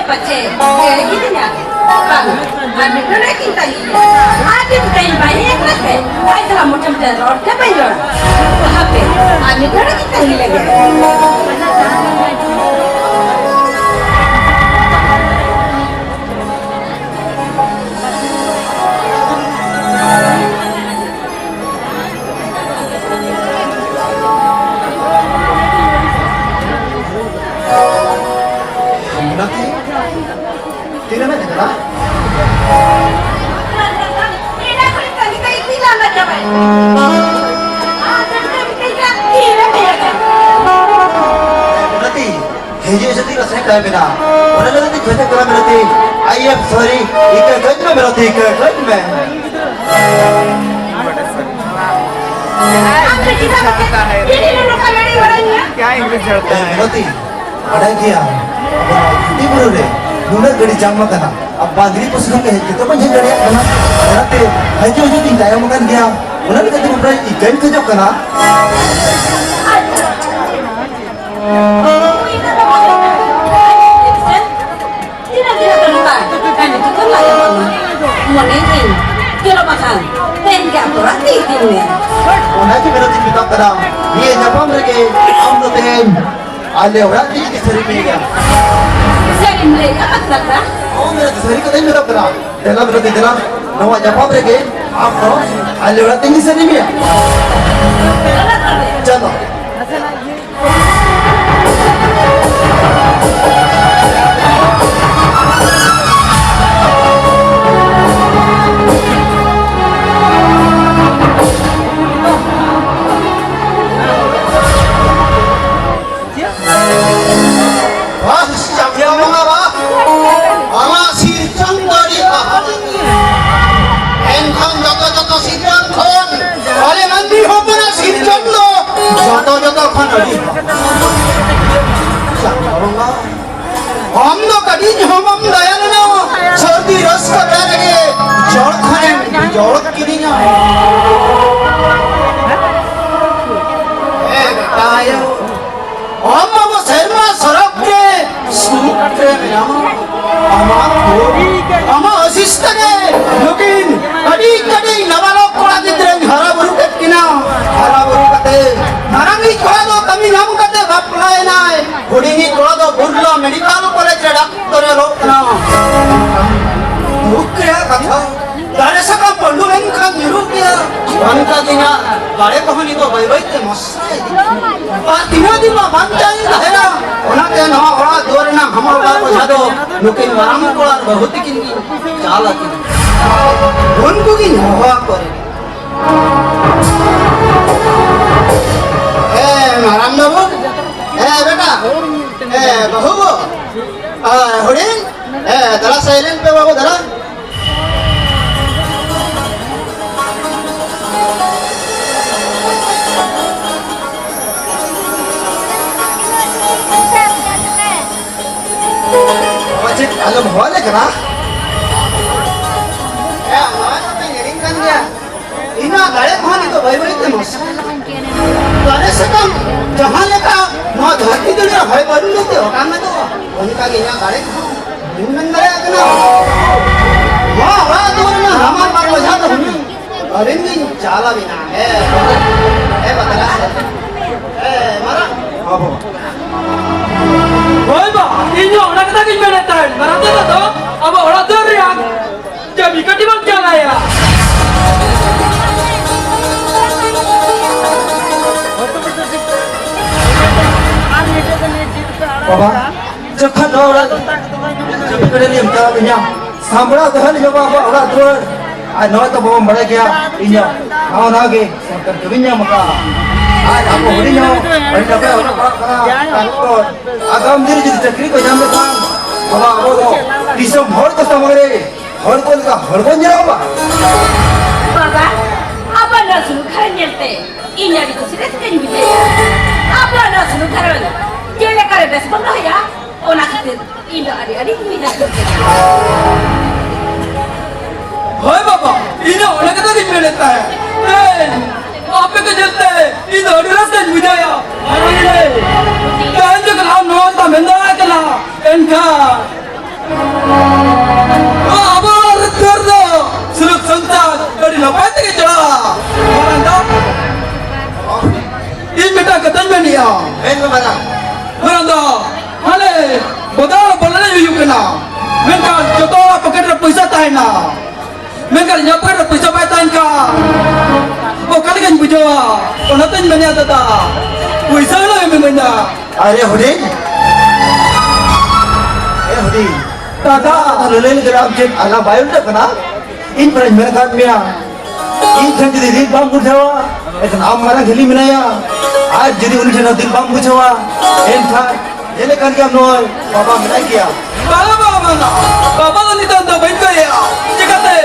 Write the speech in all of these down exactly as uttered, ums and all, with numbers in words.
ᱯᱟᱪᱮ ᱮᱲᱮ ᱠᱤᱫᱤᱧᱟ? ᱵᱟᱝ, ᱟᱨ ᱢᱤᱫ ᱰᱚᱸᱰᱮ ᱠᱤᱱ ᱛᱟᱺᱜᱤ ᱠᱮᱫᱟ᱾ ᱟᱨ ᱡᱩᱫᱤ ᱛᱮᱦᱮᱧ ᱵᱟᱭ ᱦᱮᱡ ᱟᱠᱟᱱ ᱠᱷᱟᱱ, ᱟᱡ ᱥᱟᱞᱟᱜ ᱢᱚᱪᱟ ᱢᱚᱪᱟ ᱨᱚᱲ ᱛᱮ ᱵᱟᱹᱧ ᱨᱚᱲᱟ᱾ ᱦᱟᱯᱮ, ᱟᱨ ᱢᱤᱫ ᱰᱚᱸᱰᱮ ᱠᱤᱱ ᱛᱟᱺᱜᱤ ᱞᱮᱜᱮ᱾ ᱢᱤᱱᱚᱛᱤ, ᱛᱤᱨᱮᱢ ᱦᱮᱡ ᱟᱠᱟᱱᱟ? ᱢᱤᱱᱚᱛᱤ, ᱦᱤᱡᱩᱜ ᱥᱮ ᱛᱤᱱᱟᱹᱜ ᱥᱮ ᱴᱟᱭᱤᱢ ᱢᱮᱱᱟᱜᱼᱟ? ᱚᱱᱟ ᱞᱟᱹᱜᱤᱫ ᱛᱮ ᱠᱷᱚᱡᱚᱜ ᱠᱟᱱᱟ ᱢᱤᱱᱚᱛᱤ᱾ I am sorry, ᱤᱠᱟᱹ ᱠᱟᱹᱧ ᱢᱮ ᱢᱤᱱᱚᱛᱤ, ᱤᱠᱟᱹ ᱠᱟᱹᱧ ᱢᱮ᱾ ᱟᱢ ᱫᱚ ᱪᱮᱫᱟᱜ ᱪᱮᱫ ᱤᱧ ᱱᱚᱝᱠᱟ ᱞᱟᱹᱲᱟᱹᱭ ᱵᱟᱲᱟᱭᱤᱧᱟ? ᱠᱭᱟ ᱤᱝᱞᱤᱥ ᱡᱷᱟᱲᱠᱷᱚᱸᱰ ᱮ, ᱢᱤᱱᱚᱛᱤ, ᱵᱟᱰᱟᱭ ᱜᱮᱭᱟ, ᱟᱵᱚ ᱱᱚᱣᱟ ᱜᱤᱛᱤᱡ ᱵᱩᱨᱩ ᱨᱮ ᱱᱩᱱᱟᱹᱜ ᱜᱟᱹᱰᱤ ᱡᱟᱢ ᱟᱠᱟᱱᱟ, ᱟᱨ ᱵᱟᱸᱫᱽᱨᱤ ᱯᱚᱥᱩ ᱠᱷᱚᱱ ᱦᱮᱡ ᱠᱟᱛᱮ ᱵᱟᱹᱧ ᱦᱮᱡ ᱫᱟᱲᱮᱭᱟᱜ ᱠᱟᱱᱟ᱾ ᱚᱱᱟᱛᱮ ᱦᱤᱡᱩᱜ ᱦᱤᱡᱩᱜ ᱛᱤᱧ ᱛᱟᱭᱚᱢ ᱟᱠᱟᱱ ᱜᱮᱭᱟ, ᱚᱱᱟ ᱞᱮᱠᱟᱛᱮ ᱢᱚᱴᱨᱟᱭ ᱤᱠᱟᱹᱧ ᱠᱷᱚᱡᱚᱜ ᱠᱟᱱᱟ᱾ ᱛᱤᱱᱟᱹᱜ ᱫᱤᱱ ᱠᱷᱚᱱ ᱱᱚᱝᱠᱟ ᱠᱟᱹᱢᱤ ᱠᱚ ᱞᱟᱜᱟᱣ ᱠᱟᱱᱟ? ᱢᱚᱱᱮᱭᱮᱫᱟᱹᱧ ᱪᱚᱞᱚ ᱵᱟᱠᱷᱟᱱ ᱛᱮᱦᱮᱧ ᱜᱮ ᱟᱢ ᱚᱲᱟᱜ ᱛᱮ ᱤᱫᱤ ᱢᱮ᱾ ᱚᱱᱟ ᱜᱮ ᱢᱮᱱᱚᱛ ᱤᱧ ᱢᱮᱛᱟᱢ ᱠᱟᱱᱟ, ᱱᱤᱭᱟᱹ ᱧᱟᱯᱟᱢ ᱨᱮᱜᱮ ᱟᱢ ᱫᱚ ᱛᱮᱦᱮᱧ ᱟᱞᱮ ᱚᱲᱟᱜ ᱛᱮ ᱤᱫᱤ ᱥᱟᱹᱨᱤ ᱢᱮᱭᱟ᱾ ᱥᱟᱹᱨᱤᱢ ᱞᱟᱹᱭᱮᱫᱼᱟ ᱵᱟᱠᱷᱟᱱ ᱫᱟ? ᱦᱚᱸ ᱢᱮᱱᱚᱛ, ᱥᱟᱹᱨᱤ ᱠᱟᱛᱷᱟᱧ ᱢᱮᱛᱟᱢ ᱠᱟᱱᱟ᱾ ᱫᱮᱞᱟ ᱢᱮᱱᱚᱛ ᱫᱮᱞᱟ, ᱱᱚᱣᱟ ᱧᱟᱯᱟᱢ ᱨᱮᱜᱮ ᱟᱢ ᱫᱚ ᱟᱞᱮ ᱚᱲᱟᱜ ᱛᱮ ᱤᱫᱤ ᱥᱟᱹᱨᱤ ᱢᱮᱭᱟ᱾ ᱪᱚᱞᱚ᱾ ᱵᱟᱦ, ᱪᱟᱸᱫᱚ ᱵᱚᱸᱜᱟ ᱵᱟᱦ, ᱟᱢᱟᱜ ᱥᱤᱨᱡᱚᱱ ᱫᱚ ᱟᱹᱰᱤ ᱦᱟᱦᱟᱲᱟ᱾ ᱮᱱᱠᱷᱟᱱ ᱡᱚᱛᱚ ᱡᱚᱛᱚ ᱥᱤᱨᱡᱚᱱ ᱠᱷᱚᱱ ᱟᱞᱮ ᱢᱟᱹᱱᱢᱤ ᱦᱚᱯᱚᱱᱟᱜ ᱥᱤᱨᱡᱚᱱ ᱫᱚ ᱡᱚᱛᱚ ᱡᱚᱛᱚ ᱠᱷᱚᱱ ᱟᱹᱰᱤ ᱦᱟᱦᱟᱲᱟ᱾ ᱪᱟᱸᱫᱚ ᱵᱚᱸᱜᱟ, ᱟᱢ ᱫᱚ ᱠᱟᱹᱴᱤᱡ ᱦᱚᱸ ᱵᱟᱢ ᱫᱟᱭᱟ ᱞᱮᱱᱟ, ᱥᱟᱹᱨᱫᱤ ᱨᱟᱹᱥᱠᱟᱹ ᱵᱮᱲᱟ ᱨᱮᱜᱮ ᱡᱚᱲ ᱠᱷᱚᱱᱮᱢ ᱡᱚᱲ ᱠᱤᱫᱤᱧᱟ᱾ ᱮ ᱵᱮᱴᱟᱭᱳ, ᱟᱢ ᱟᱵᱚ ᱥᱮᱨᱢᱟ ᱥᱚᱨᱚᱜ ᱨᱮ ᱥᱩᱠ ᱨᱮ ᱟᱢᱟᱜ, ᱟᱢᱟᱜ ᱟᱥᱤᱥ ᱛᱮᱜᱮ ᱱᱩᱠᱤᱱ ᱠᱟᱹᱴᱤᱡ ᱠᱟᱹᱴᱤᱡ ᱱᱟᱵᱟᱞᱚᱠ ᱠᱚᱲᱟ ᱜᱤᱫᱽᱨᱟᱹᱧ ᱦᱟᱨᱟ ᱵᱩᱨᱩ ᱠᱮᱫ ᱠᱤᱱᱟ᱾ ᱦᱟᱨᱟ ᱵᱩᱨᱩ ᱠᱟᱛᱮ ᱢᱟᱨᱟᱝᱤᱡ ᱠᱚᱲᱟ ᱫᱚ ᱠᱟᱹᱢᱤ ᱧᱟᱢ ᱠᱟᱛᱮ ᱵᱟᱯᱞᱟᱭᱮᱱᱟᱭ᱾ ᱦᱩᱰᱤᱧᱤᱡ ᱠᱚᱲᱟ ᱫᱚ ᱵᱩᱨᱞᱟ ᱢᱮᱰᱤᱠᱟᱞ ᱠᱚᱞᱮᱡᱽ ᱨᱮ ᱰᱟᱠᱛᱚᱨ ᱮ ᱚᱞᱚᱜ ᱠᱟᱱᱟ᱾ ᱫᱩᱠ ᱨᱮᱭᱟᱜ ᱠᱟᱛᱷᱟ, ᱫᱟᱨᱮ ᱥᱟᱠᱟᱢ ᱯᱟᱹᱰᱩ ᱞᱮᱱᱠᱷᱟᱱ ᱧᱩᱨᱩᱜ ᱜᱮᱭᱟ᱾ ᱚᱱᱠᱟ ᱜᱮ ᱤᱧᱟᱹᱜ ᱫᱟᱲᱮ ᱠᱚᱦᱚᱸ ᱱᱤᱛᱚᱜ ᱵᱟᱹᱭ ᱵᱟᱹᱭ ᱛᱮ ᱢᱚᱥᱨᱟ ᱤᱫᱤᱜ ᱠᱟᱱᱟ᱾ ᱟᱨ ᱛᱤᱱᱟᱹᱜ ᱫᱤᱱ ᱵᱟ ᱵᱟᱧᱪᱟᱣ ᱤᱧ ᱛᱟᱦᱮᱱᱟ, ᱚᱱᱟᱛᱮ ᱱᱚᱣᱟ ᱚᱲᱟᱜ ᱫᱩᱣᱟᱹᱨ ᱨᱮᱱᱟᱜ ᱦᱟᱢᱟᱞ ᱵᱟᱨ ᱵᱚᱡᱷᱟ ᱫᱚ ᱱᱩᱠᱤᱱ ᱢᱟᱨᱟᱝ ᱠᱚᱲᱟ ᱟᱨ ᱵᱟᱹᱦᱩ ᱛᱤᱠᱤᱱ ᱜᱤᱧ ᱪᱟᱞ ᱟᱹᱠᱤᱱᱟ᱾ ᱩᱱᱠᱩ ᱜᱤᱧ ᱦᱚᱦᱚ ᱟᱠᱚ ᱨᱮ᱾ ᱮ ᱢᱟᱨᱟᱝ ᱵᱟᱹᱵᱩ, ᱮ ᱵᱮᱴᱟ, ᱮ ᱵᱟᱹᱦᱩ, ᱮ ᱦᱩᱰᱤᱧ, ᱮ ᱫᱟᱞᱟ ᱥᱟᱭᱞᱮᱱᱴ ᱯᱮ ᱵᱟᱹᱵᱩ, ᱫᱟᱞᱟ᱾ ᱪᱮᱫ ᱟᱞᱚᱢ ᱦᱚᱦᱚ ᱟᱞᱮ ᱠᱟᱱᱟ? ᱮ, ᱱᱚᱣᱟ ᱠᱟᱛᱷᱟᱧ ᱦᱤᱲᱤᱧ ᱠᱟᱱ ᱜᱮᱭᱟ᱾ ᱤᱧᱟᱹᱜ ᱫᱟᱲᱮ ᱠᱚᱦᱚᱸ ᱱᱤᱛᱚᱜ ᱵᱟᱹᱭ ᱵᱟᱹᱭ ᱛᱮ ᱢᱟᱥ-, ᱫᱟᱨᱮ ᱥᱟᱠᱟᱢ ᱡᱟᱦᱟᱸ ᱞᱮᱠᱟ ᱱᱚᱣᱟ ᱫᱷᱟᱹᱨᱛᱤ ᱫᱩᱱᱤᱭᱟᱹ ᱦᱚᱭ ᱵᱟᱹᱨᱰᱩ ᱛᱮ ᱚᱴᱟᱝ ᱜᱚᱫᱚᱜᱼᱟ, ᱚᱱᱠᱟ ᱜᱮ ᱤᱧᱟᱹᱜ ᱫᱟᱲᱮ ᱠᱚᱦᱚᱸ ᱵᱟᱹᱧ ᱢᱮᱱ ᱫᱟᱲᱮᱭᱟᱜ ᱠᱟᱱᱟ᱾ ᱱᱚᱣᱟ ᱚᱲᱟᱜ ᱫᱩᱣᱟᱹᱨ ᱨᱮᱱᱟᱜ ᱦᱟᱢᱟᱞ ᱵᱟᱨ ᱵᱚᱡᱷᱟ ᱫᱚ ᱦᱩᱱᱟᱹᱝ ᱟᱹᱞᱤᱧ ᱞᱤᱧ ᱪᱟᱞ ᱟᱹᱵᱤᱱᱟ᱾ ᱦᱮᱸ, ᱦᱮᱸ, ᱵᱟᱵᱟ᱾ ᱦᱮᱸ, ᱢᱟᱨᱟᱝ᱾ ᱦᱳᱭ ᱵᱟ, ᱤᱧ ᱦᱚᱸ ᱚᱱᱟ ᱠᱟᱛᱷᱟ ᱜᱤᱧ ᱢᱮᱱᱮᱫ ᱛᱟᱦᱮᱸᱫ, ᱢᱟᱨᱟᱝ ᱫᱟᱫᱟ ᱫᱚ ᱟᱵᱚ ᱚᱲᱟᱜ ᱫᱩᱣᱟᱹᱨ ᱨᱮᱭᱟᱜ ᱪᱟᱹᱵᱤ ᱠᱟᱹᱴᱤ ᱵᱟᱝ ᱪᱟᱞᱟᱭᱟ᱾ ᱵᱟᱵᱟ, ᱡᱚᱠᱷᱚᱱ ᱱᱚᱣᱟ ᱚᱲᱟᱜ ᱪᱟᱹᱵᱤ ᱠᱟᱹᱴᱤ ᱞᱤᱧ ᱮᱢ ᱠᱟᱣ ᱞᱤᱧᱟ, ᱥᱟᱢᱵᱲᱟᱣ ᱫᱚᱦᱚ ᱞᱤᱧ ᱵᱟᱵᱟ ᱟᱵᱚᱣᱟᱜ ᱚᱲᱟᱜ ᱫᱩᱣᱟᱹᱨ᱾ ᱟᱨ ᱱᱚᱣᱟ ᱛᱚ ᱵᱟᱵᱚᱱ ᱵᱟᱲᱟᱭ ᱜᱮᱭᱟ, ᱤᱧ ᱦᱚᱸ ᱱᱟᱣᱟ ᱱᱟᱣᱟ ᱜᱮ ᱥᱚᱨᱠᱟᱨ ᱠᱟᱹᱢᱤᱧ ᱧᱟᱢ ᱟᱠᱟᱫᱼᱟ᱾ ᱟᱨ ᱟᱵᱚ ᱦᱩᱰᱤᱧ ᱦᱚᱸ ᱟᱹᱰᱤ ᱱᱟᱯᱟᱭ ᱚᱞᱚᱜ ᱯᱟᱲᱦᱟᱜ ᱠᱟᱱᱟ, ᱰᱟᱠᱛᱚᱨ᱾ ᱟᱜᱟᱢ ᱫᱤᱱ ᱨᱮ ᱡᱩᱫᱤ ᱪᱟᱹᱠᱨᱤ ᱠᱚ ᱧᱟᱢ ᱞᱮᱠᱷᱟᱱ, ᱵᱟᱵᱟ, ᱟᱵᱚ ᱫᱚ ᱫᱤᱥᱚᱢ ᱦᱚᱲ ᱠᱚ ᱥᱟᱢᱟᱝ ᱨᱮ ᱦᱚᱲ ᱠᱚ ᱞᱮᱠᱟ ᱦᱚᱲ ᱵᱚᱱ ᱧᱮᱞᱚᱜᱼᱟ᱾ ᱵᱟᱵᱟ, ᱟᱵᱚ ᱱᱚᱣᱟ ᱥᱩᱱᱩ ᱜᱷᱟᱨᱚᱸᱡᱽ ᱧᱮᱞᱛᱮ ᱤᱧ ᱟᱹᱰᱤ ᱠᱩᱥᱤ ᱨᱟᱹᱥᱠᱟᱹᱧ ᱵᱩᱡᱷᱟᱹᱣᱟ᱾ ᱟᱵᱚ ᱱᱚᱣᱟ ᱥᱩᱱᱩ ᱜᱷᱟᱨᱚᱸᱡᱽ ᱪᱮᱫ ᱞᱮᱠᱟᱨᱮ ᱵᱮᱥ ᱵᱚᱱ ᱫᱚᱦᱚᱭᱟ, ᱚᱱᱟ ᱠᱷᱟᱹᱛᱤᱨ ᱤᱧ ᱫᱚ ᱟᱹᱰᱤ ᱟᱹᱰᱤᱧ ᱩᱭᱦᱟᱹᱨ ᱠᱮᱫ ᱢᱮᱭᱟ᱾ ᱦᱳᱭ ᱵᱟᱵᱟ, ᱤᱧ ᱦᱚᱸ ᱚᱱᱟ ᱠᱟᱛᱷᱟ ᱜᱤᱧ ᱢᱮᱱᱮᱫ ᱛᱟᱦᱮᱸᱫ᱾ ᱮᱭ, ᱟᱯᱮ ᱠᱚ ᱧᱮᱞᱛᱮ ᱤᱧ ᱫᱚ ᱟᱹᱰᱤ ᱨᱟᱹᱥᱠᱟᱹᱧ ᱵᱩᱡᱷᱟᱹᱣᱟ᱾ ᱛᱮᱦᱮᱧ ᱡᱚᱠᱷᱚᱱ ᱟᱢ ᱱᱚᱣᱟ ᱠᱟᱛᱷᱟ ᱢᱮᱱ ᱫᱟᱲᱮᱭᱟᱜ ᱠᱟᱱᱟ, ᱮᱱᱠᱷᱟᱱ ᱱᱚᱣᱟ ᱟᱵᱚ ᱨᱤᱛᱟᱹᱨ ᱫᱚ ᱥᱩᱞᱩᱠ ᱥᱚᱝᱥᱟᱨ ᱟᱹᱰᱤ ᱱᱟᱯᱟᱭ ᱛᱮᱜᱮ ᱪᱟᱞᱟᱜᱼᱟ᱾ ᱢᱟᱨᱟᱝ ᱫᱟ, ᱤᱧ ᱢᱤᱫᱴᱟᱝ ᱠᱟᱛᱷᱟᱧ ᱢᱮᱱᱮᱜᱼᱟ᱾ ᱢᱮᱱ ᱢᱮ ᱢᱟᱨᱟᱝ᱾ ᱢᱟᱨᱟᱝ ᱫᱟ, ᱦᱟᱱᱮ ᱵᱚᱫᱚᱞ ᱵᱚᱫᱚᱞ ᱦᱩᱭᱩᱜ ᱠᱟᱱᱟ, ᱢᱮᱱᱠᱷᱟᱱ ᱡᱚᱛᱚ ᱦᱚᱲᱟᱜ ᱯᱚᱠᱮᱴ ᱨᱮ ᱯᱚᱭᱥᱟ ᱛᱟᱦᱮᱱᱟ, ᱢᱮᱱᱠᱷᱟᱱ ᱤᱧᱟᱹᱜ ᱯᱚᱠᱮᱴ ᱨᱮ ᱯᱚᱭᱥᱟ ᱵᱟᱭ ᱛᱟᱦᱮᱱ ᱠᱷᱟᱱ ᱚᱠᱟ ᱞᱮᱠᱟᱧ ᱵᱩᱡᱷᱟᱹᱣᱟ? ᱚᱱᱟᱛᱮᱧ ᱢᱮᱱᱮᱫᱼᱟ ᱫᱟᱫᱟ, ᱯᱚᱭᱥᱟ ᱦᱩᱱᱟᱹᱝ ᱮᱢ ᱤᱢᱟᱹᱧᱟ᱾ ᱟᱨᱮ ᱦᱩᱰᱤᱧ, ᱮ ᱦᱩᱰᱤᱧ, ᱫᱟᱫᱟ᱾ ᱞᱟᱹᱞᱟᱹᱭ ᱞᱟᱹᱜᱤᱫ ᱟᱢ ᱪᱮᱫ ᱟᱞᱟ ᱵᱟᱭ ᱩᱞᱴᱟᱹᱜ ᱠᱟᱱᱟ? ᱤᱧ ᱯᱮᱲᱟᱧ ᱢᱮᱱ ᱟᱠᱟᱫ ᱢᱮᱭᱟ, ᱤᱧ ᱴᱷᱮᱱ ᱡᱩᱫᱤ ᱫᱤᱞ ᱵᱟᱢ ᱵᱩᱡᱷᱟᱹᱣᱟ, ᱮᱱᱠᱷᱟᱱ ᱟᱢ ᱢᱟᱨᱟᱝ ᱦᱤᱞᱤ ᱢᱮᱱᱟᱭᱟ, ᱟᱨ ᱡᱩᱫᱤ ᱩᱱᱤ ᱴᱷᱮᱱ ᱦᱚᱸ ᱫᱤᱞ ᱵᱟᱢ ᱵᱩᱡᱷᱟᱹᱣᱟ, ᱮᱱᱠᱷᱟᱱ ᱧᱮᱞᱮ ᱠᱟᱱ ᱜᱮᱭᱟᱢ, ᱱᱚᱜᱼᱚᱭ ᱵᱟᱵᱟ ᱢᱮᱱᱟᱭ ᱜᱮᱭᱟ᱾ ᱵᱟᱵᱟ, ᱵᱟᱵᱟ, ᱵᱟᱵᱟ, ᱵᱟᱵᱟ ᱫᱚ ᱱᱤᱛᱚᱝ ᱫᱚ ᱵᱟᱹᱧ ᱠᱚᱭᱮᱭᱟ᱾ ᱪᱤᱠᱟᱹᱛᱮ?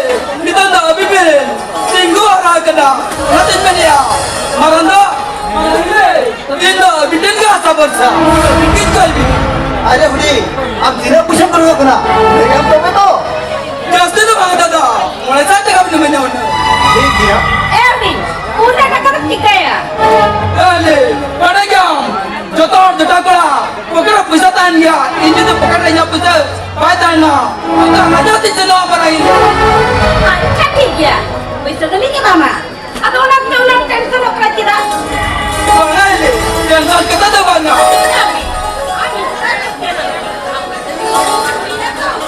ᱱᱤᱛᱚᱝ ᱫᱚ ᱟᱹᱵᱤᱱ ᱵᱤᱱ ᱛᱤᱸᱜᱩ ᱦᱟᱨᱟ ᱟᱠᱟᱱᱟ᱾ ᱚᱱᱟᱛᱮᱧ ᱢᱮᱱᱮᱫᱼᱟ, ᱢᱟᱨᱟᱝ ᱫᱚ, ᱢᱟᱨᱟᱝ ᱫᱚ, ᱤᱧ ᱫᱚ ᱟᱹᱵᱤᱱ ᱴᱷᱮᱱ ᱜᱮ ᱟᱥᱟ ᱵᱷᱚᱨᱥᱟ᱾ ᱟᱹᱵᱤᱱ ᱜᱮᱧ ᱠᱚᱭ ᱵᱤᱱᱟ᱾ ᱟᱨᱮ ᱦᱩᱰᱤᱧ, ᱟᱢ ᱛᱤᱱᱟᱹᱜ ᱯᱩᱭᱥᱟᱹᱢ ᱨᱩᱣᱟᱹᱜ ᱠᱟᱱᱟ? ᱞᱟᱹᱭᱟᱢ ᱛᱚᱵᱮ ᱛᱚ᱾ ᱡᱟᱹᱥᱛᱤ ᱫᱚ ᱵᱟᱝ ᱫᱟᱫᱟ, ᱢᱚᱬᱮ ᱥᱟᱭ ᱴᱟᱠᱟ ᱵᱤᱱ ᱤᱢᱟᱹᱧᱟ ᱦᱩᱱᱟᱹᱝ᱾ ᱴᱷᱤᱠ ᱜᱮᱭᱟ᱾ ᱮ ᱩᱱᱤ, ᱩᱱᱟᱹᱜ ᱴᱟᱠᱟ ᱫᱚᱢ ᱪᱤᱠᱟᱹᱭᱟ? ᱮ ᱞᱮ, ᱵᱟᱰᱟᱭ ᱜᱮᱭᱟᱢ, ᱡᱚᱛᱚ ᱦᱚᱲ ᱡᱚᱴᱟᱣ ᱠᱚᱲᱟ ᱯᱚᱠᱮᱴ ᱨᱮ ᱯᱚᱭᱥᱟ ᱛᱟᱦᱮᱱ ᱜᱮᱭᱟ, ᱤᱧ ᱡᱩᱫᱤ ᱯᱚᱠᱮᱴ ᱨᱮ ᱤᱧᱟᱹᱜ ᱯᱚᱭᱥᱟ ᱵᱟᱭ ᱛᱟᱦᱮᱱᱟ, ᱚᱱᱠᱟ ᱦᱟᱡᱟᱨ ᱛᱤᱧ ᱥᱮᱱᱚᱜᱼᱟ ᱯᱟᱨᱟ ᱤᱧ᱾ ᱟᱪᱪᱷᱟ ᱴᱷᱤᱠ ᱜᱮᱭᱟ, ᱯᱚᱭᱥᱟ ᱫᱚᱞᱤᱧ ᱮᱢᱟᱢᱟ, ᱟᱫᱚ ᱚᱱᱟ ᱛᱮ ᱩᱱᱟᱹᱜ ᱴᱮᱱᱥᱚᱱᱚᱜ ᱠᱟᱱᱟ ᱪᱮᱫᱟᱜ? ᱵᱟᱝᱟ ᱞᱮ, ᱴᱮᱱᱥᱚᱱ ᱠᱟᱛᱷᱟ ᱫᱚ ᱵᱟᱝᱟ᱾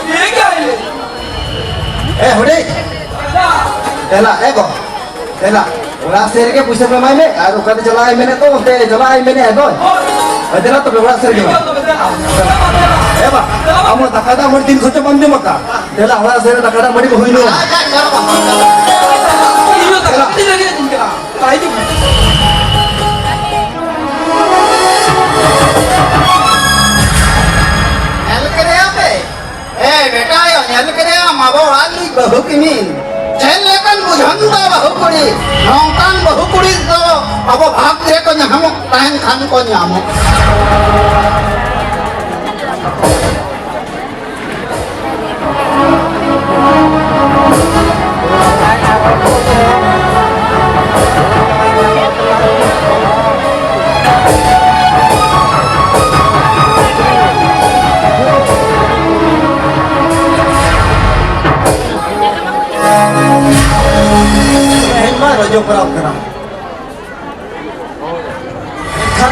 ᱴᱷᱤᱠ ᱜᱮᱭᱟ ᱞᱮ᱾ ᱮ, ᱦᱩᱰᱤᱧ᱾ ᱫᱮᱞᱟ, ᱮ ᱜᱚ᱾ ᱫᱮᱞᱟ, ᱚᱲᱟᱜ ᱥᱮᱫ ᱨᱮᱜᱮ ᱯᱩᱭᱥᱟᱹ ᱠᱚ ᱮᱢᱟᱭ ᱢᱮ᱾ ᱟᱨ ᱚᱠᱟᱛᱮ ᱪᱟᱞᱟᱜ ᱮ ᱢᱮᱱᱮᱫ ᱫᱚ, ᱚᱱᱛᱮ ᱪᱟᱞᱟᱜ ᱮ ᱢᱮᱱᱮᱫ ᱫᱚ᱾ ᱦᱳᱭ, ᱫᱮᱞᱟ ᱛᱚᱵᱮ ᱚᱲᱟᱜ ᱥᱮᱫ ᱨᱮᱜᱮ᱾ ᱮ ᱵᱟ, ᱟᱢ ᱫᱟᱠᱟ ᱫᱟᱜ ᱢᱟᱹᱰᱤ ᱛᱤᱱ ᱠᱷᱚᱱ ᱪᱚ ᱵᱟᱢ ᱡᱚᱢ ᱟᱠᱟᱫ᱾ ᱫᱮᱞᱟ, ᱚᱲᱟᱜ ᱥᱮᱫ ᱨᱮ ᱫᱟᱠᱟ ᱫᱟᱜ ᱢᱟᱹᱰᱤ ᱠᱚ ᱦᱩᱭ ᱱᱟ᱾ ᱤᱧ ᱦᱚᱸ ᱫᱟᱠᱟ ᱫᱟᱜ ᱢᱟᱹᱰᱤ ᱨᱮᱸᱜᱮᱡ ᱤᱧ ᱠᱟᱱᱟ᱾ ᱧᱮᱞ ᱠᱮᱫᱮᱭᱟ ᱯᱮ? ᱮ ᱵᱮᱴᱟ ᱟᱭᱳ, ᱧᱮᱞ ᱠᱮᱫᱮᱭᱟᱢ ᱟᱵᱚ ᱚᱲᱟᱜ ᱨᱤᱱᱤᱡ ᱵᱟᱹᱦᱩ ᱠᱤᱢᱤᱱ? ᱪᱮᱫ ᱞᱮᱠᱟᱱ ᱵᱩᱡᱷᱟᱹᱱ ᱫᱚ ᱵᱟᱹᱦᱩ ᱠᱩᱲᱤ? ᱱᱚᱝᱠᱟᱱ ᱵᱟᱹᱦᱩ ᱠᱩᱲᱤ ᱫᱚ ᱟᱵᱚ ᱵᱷᱟᱜᱽ ᱨᱮᱠᱚ ᱧᱟᱢᱚᱜ ᱛᱟᱦᱮᱱ ᱠᱷᱟᱱ ᱠᱚ ᱧᱟᱢᱚᱜ᱾ ᱯᱟᱨᱟᱵᱽ ᱠᱟᱱᱟ᱾ ᱢᱮᱱᱠᱷᱟᱱ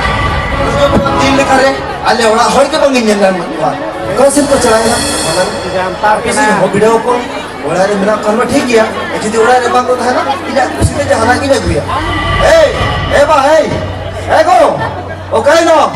ᱨᱚᱡᱚ ᱯᱟᱨᱟᱵᱽ ᱫᱤᱱ ᱞᱮᱠᱟᱨᱮ ᱟᱞᱮ ᱚᱲᱟᱜ ᱦᱚᱲ ᱜᱮ ᱵᱟᱝ ᱤᱧ ᱧᱮᱞ ᱧᱟᱢ ᱠᱚᱣᱟ᱾ ᱚᱠᱟ ᱥᱮᱫ ᱠᱚ ᱪᱟᱞᱟᱣ ᱮᱱᱟ? ᱡᱟᱱᱛᱟᱲ ᱠᱟᱱᱟ᱾ ᱦᱚᱸ ᱵᱷᱤᱲᱟᱹᱣ ᱠᱚ ᱚᱲᱟᱜ ᱨᱮ ᱢᱮᱱᱟᱜ ᱠᱚ ᱠᱷᱟᱱ ᱢᱟ ᱴᱷᱤᱠ ᱜᱮᱭᱟ, ᱡᱩᱫᱤ ᱚᱲᱟᱜ ᱨᱮ ᱵᱟᱝ ᱠᱚ ᱛᱟᱦᱮᱱᱟ, ᱤᱧᱟᱹᱜ ᱠᱩᱥᱤ ᱛᱮ ᱡᱟᱦᱟᱱᱟᱜ ᱜᱤᱧ ᱟᱹᱜᱩᱭᱟ᱾ ᱮᱭ, ᱮ ᱵᱟ, ᱮᱭ, ᱮ ᱜᱚ, ᱚᱠᱟᱭᱮᱱᱟᱢ?